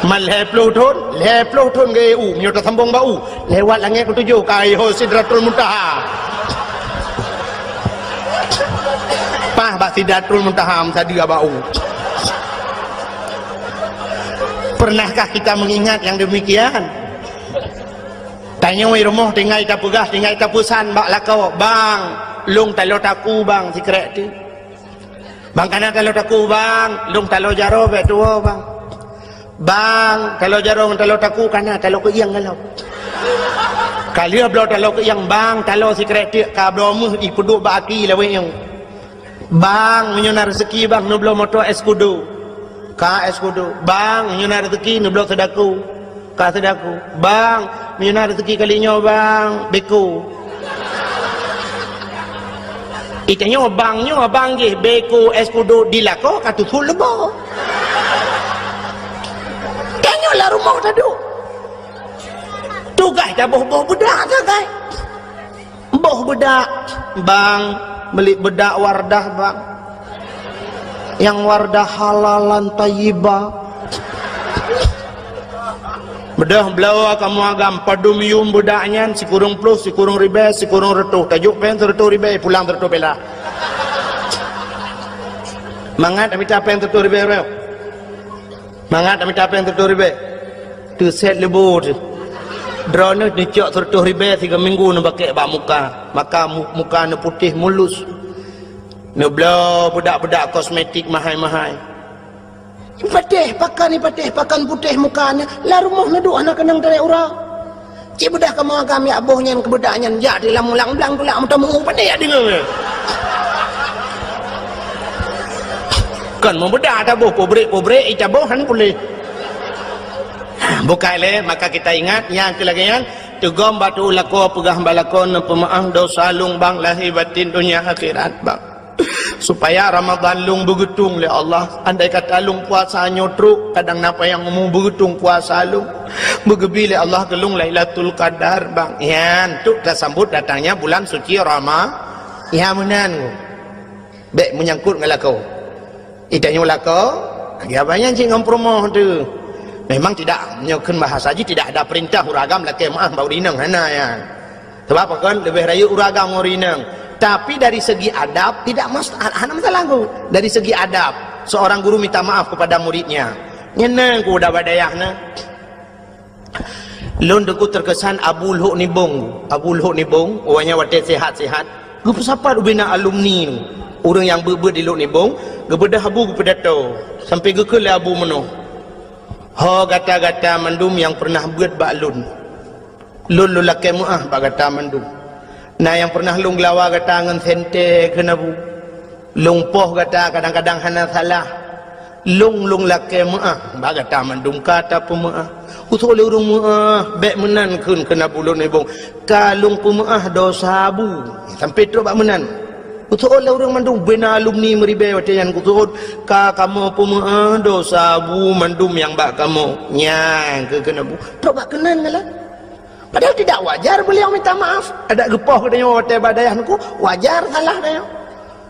Man lhèe ploh thôn, lhèe ploh thôn geuék u, meunyoe tasambong bak u, lewat langèt keutujôh, ka iho Sidratul Muntaha. Paih bak Sidratul Muntaha meusadeue bak u. Pernahkah kita mengingat yang demikian? Tanyoe rumoh tinggai tapeugah, tinggai tapeusan bak lakoe, "Bang, lôn taloe taku, Bang, sikrek teuk." Bang, kana taloe taku, Bang. Lôn taloe jaroe bèk tuwoe, Bang. Bang, taloe jaroe ngon taloe taku kana, taloe keuieng galak. Ka lheueh bloe taloe keuieng, Bang, taloe sikrek teuk, ka bloe meuh ipeuduek bak aki lawét nyoe. Bang, meunyoe na rezeki, Bang, neubloe moto Escudo. Ka Escudo. Bang, meunyoe na rezeki, neubloe seudaku. Ka seudaku. Bang, meunyoe na rezeki kali nyoe, Bang, beko. Itanyoe bang nyoe, bang jih beko es kudo di lakoe ka tutup leubo. Tanyoe lam rumoh taduek. Tugaih taboh-boh beudak sagai. Boh beudak, "Bang, beli beudak Wardah, Bang. Yang Wardah halalan thayyibah." Beudôh bloe kamoe agam, padum yuem beudak nyan, sikureueng ploh, sikureueng ribèe, sikureueng reutôh. Tajok péng sireutôh ribèe, pulang sireutôh peula. Mangat mita péng sireutôh ribèe, bro. Mangat mita péng sireutôh ribèe. Teusét leubo teuh. Droeneuh neucok sireutôh ribèe sigoe minggu neubakèk bak muka. Maka mu-, muka neuputéh mulus. Neubloe beudak-beudak kosmetik mahai-mahai. Ipatéh pakan, ipatéh pakan putéh muka nyan. Lam rumoh neuduek hana keunong tarek uroe. Cit beudôh kamoe agam jak boh nyan keu beudak nyan jak di lam ulang blang tulak meutameu, pandai jak deungoe. Kon meubeudak taboh, peubrek-peubrek, ica boh han puléh. Bukai lé, maka kita ingat, nyang keu lagèe nyan, teugom bak tu'u lakoe, peugah bak lakoe, "Neupeumeu'ah dosa lôn, Bang, lahé batin, donya akhirat, Bang." Supaya Ramadhan lôn beugeutong lé Allah. Andai kata lôn puasa nyoe trok, kadang na payang umu beugeutong puasa lôn. Beugeubri lé Allah keu lôn Lailatul Qadar, Bang. Nyan, untuk tasambot datangnya bulan suci Rama-, nyan meunan. Bèk meunyangkot ngon lakoe. Itanyoe lakoe, lagèe abang nyan cit ngon peurumoh teuh. Memang tidak, nyoe kheun bahasa jih tidak ada perintah ureueng agam lakèe meu'ah bak ureueng inong, hana nyan. Sabab pakon leubeh rayeuk ureueng agam ngon ureueng inong. Tapi dari segi adab tidak mas-, hana masalah ku. Dari segi adab, seorang guru minta maaf kepada muridnya. Nyan na ku udah bak dayah na. Lôn teungku terkesan Abu Lhok Nibong. Abu Lhok Nibong, awaknyan watèe sehat-sehat, geupeusapat ubena alumni, ureueng nyang beuet-beuet di Lhok Nibong, geubeudôh Abu geupeudato, sampai geukheun lé Abu meunoe, "Ho gata-gata mandum nyang peureunah beuet bak lôn. Lôn, lôn lakèe meu'ah bak gata mandum. Na nyang peureunah lôn geulawa gata ngon sentée kheun Abu. Lôn poh gata kadang-kadang hana salah. Lôn, lôn lakèe meu'ah bak gata mandum ka tapeumeu'ah." Usôk lé ureueng meu'ah, bèk meunan kheun, kheun Abu Lhok Nibong. "Ka lôn peumeu'ah dosa Abu." Sampai trok bak meunan. Usôk lé ureueng mandum, bubena alumni meuribèe watèe nyan geuseuôt, "Ka kamoe peumeu'ah dosa Abu mandum nyang bak kamoe." Nyan keu kheun Abu. Trok bak keunan galak. Padahal tidak wajar beliau minta maaf. Adak geupoh geutanyoe watèe bak dayah teungku, wajar salah tanyoe.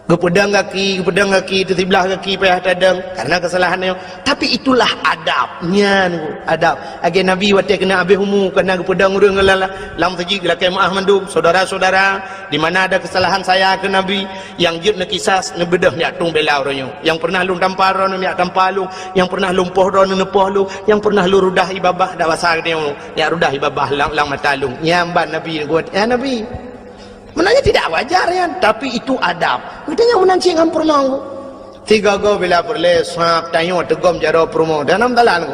Geupeudong gaki, geupeudong gaki, teusiblah gaki payah tadong karena keusalahan nyoe. Tapi itulah adab. Nyan adab. Lagèe Nabi watèe keuneuk habéh umu, kana geupeudong ureueng lam, lam seujid geulakèe meu'ah mandum. Saudara-saudara, di mana ada kesalahan saya ke Nabi, nyang jeuet neukisas, neubeudôh neujak tueng bela uroe nyoe. Nyang pernah lôn tampa droeneuh neujak tampa lôn, nyang pernah lôn poh droeneuh neupoh lôn, nyang pernah lôn rudah ie babah, dak basa geutanyoe, neujak rudah ie babah lam, lam mata lôn. Nyan ban Nabi geupeugah, "Ya Nabi." Sebenarnya tidak wajar nyan, tapi itu adab. Geutanyoe meunan cit ngon peurumoh. Sigoe-goe bila peureulèe sab tanyoe teugom jaroe peurumoh. Dan dalam dalan ku,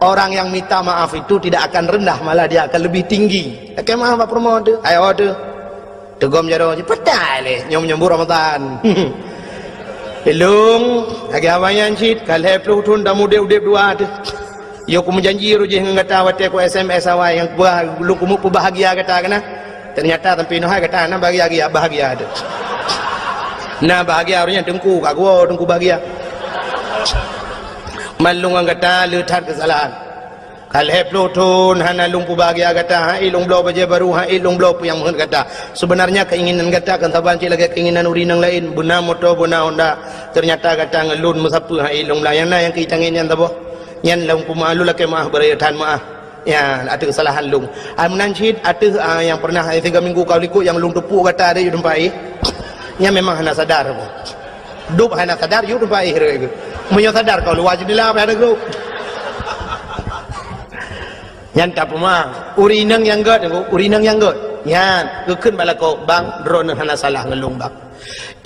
orang yang minta maaf itu tidak akan rendah, malah dia akan lebih tinggi. Lakèe meu'ah bak peurumoh teuh, ayo teuh. Teugom jaroe jih, peugah lé, nyoe menyambut Ramadan. Ilôn, lagèe awaknyan cit, ka lhèe plôh thôn tameudép-udép dua teuh. Yoh kumeujanji roh jih ngon gata watèe ku S M S awai nyang bah lôn keumeung peubahagia gata keunan. Ternyata sampoe nyoe hai gata hana bahagia, bahagia teuh. Na bahagia ureueng nyang teungku ka geuwoe teungku bahagia. Man lôn ngon gata le that keusalahan. Ka lhèe plôh thôn hana lôn peubahagia gata, hai lôn bloe bajèe barô, hai lôn bloe peue nyang meuheuet gata. Sebenarnya keinginan gata kan saban cit lagèe keinginan ureueng nyang laén, beuna moto, beuna Honda. Ternyata gata ngon lôn meusapeue hai lôn blah. Nyang na nyang keu tangieng nyan saboh. Nyan lôn peumalu lakèe meu'ah beuraya that meu'ah. Ya, ateueh keusalahan lôn. Ai meunan cit ateueh, ah, nyang pernah, eh, tiga minggu ka likot nyang lôn teupuk gata di teumpat, eh. Nyan memang hana sadar. Dub hana sadar, yue teumpat, eh, rek. Meunyoe sadar kau luwa jendela pada grup. Nyan tapeumang. Ureueng inong nyang gèt, ureueng inong nyang gèt. Nyan, geukheun bak lakoe, "Bang, droeneuh hana salah ngon lôn, Bang."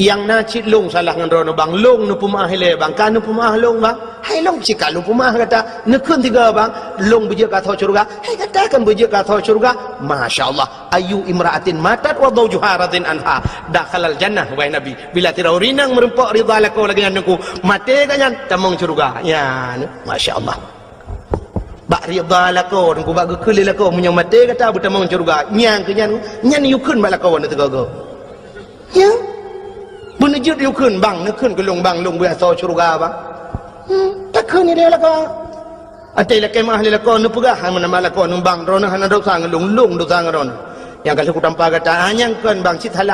Nyang na cit lôn salah ngon droeneuh, Bang. Lôn neupeumeu'ah ilèe, Bang. Ka neupeumeu'ah lôn, Bang. Hai lôn cit ka lôn peumeu'ah gata. Neukheun tiga, Bang. Lôn beujeuet keu asoe syeuruga. Hai gata kan beujeuet keu asoe syeuruga. Masya Allah. Ayyu imra'atin matat wa zaujuha radin anha. Dakhalal jannah, wahai Nabi. Bila sidroe ureueng inong meureumpok ridha lakoe lagèe nyan teungku, maté gobnyan tamong syeuruga. Nyan, Masya Allah. Bak ridha lakoe teungku, bak geukheun lé lakoe, meunyoe maté gata beutamong syeuruga. Nyan keu nyan, nyan yue kheun bak lakoe nyoe teuga-ga. Ya. Beuneujeuet yue kheun, "Bang, neukheun keu lôn, Bang, lôn beuasoe syeuruga, Bang." Hmm, takheun idéh lakoe. Até lakèe meu'ah lé lakoe neupeugah, hai meunan bak lakoe, "Bang, droeneuh hana dosa ngon lôn, lôn dosa ngon droeneuh." Nyang ka lheueh kutampa gata, ah, nyang kon, Bang, cit salah.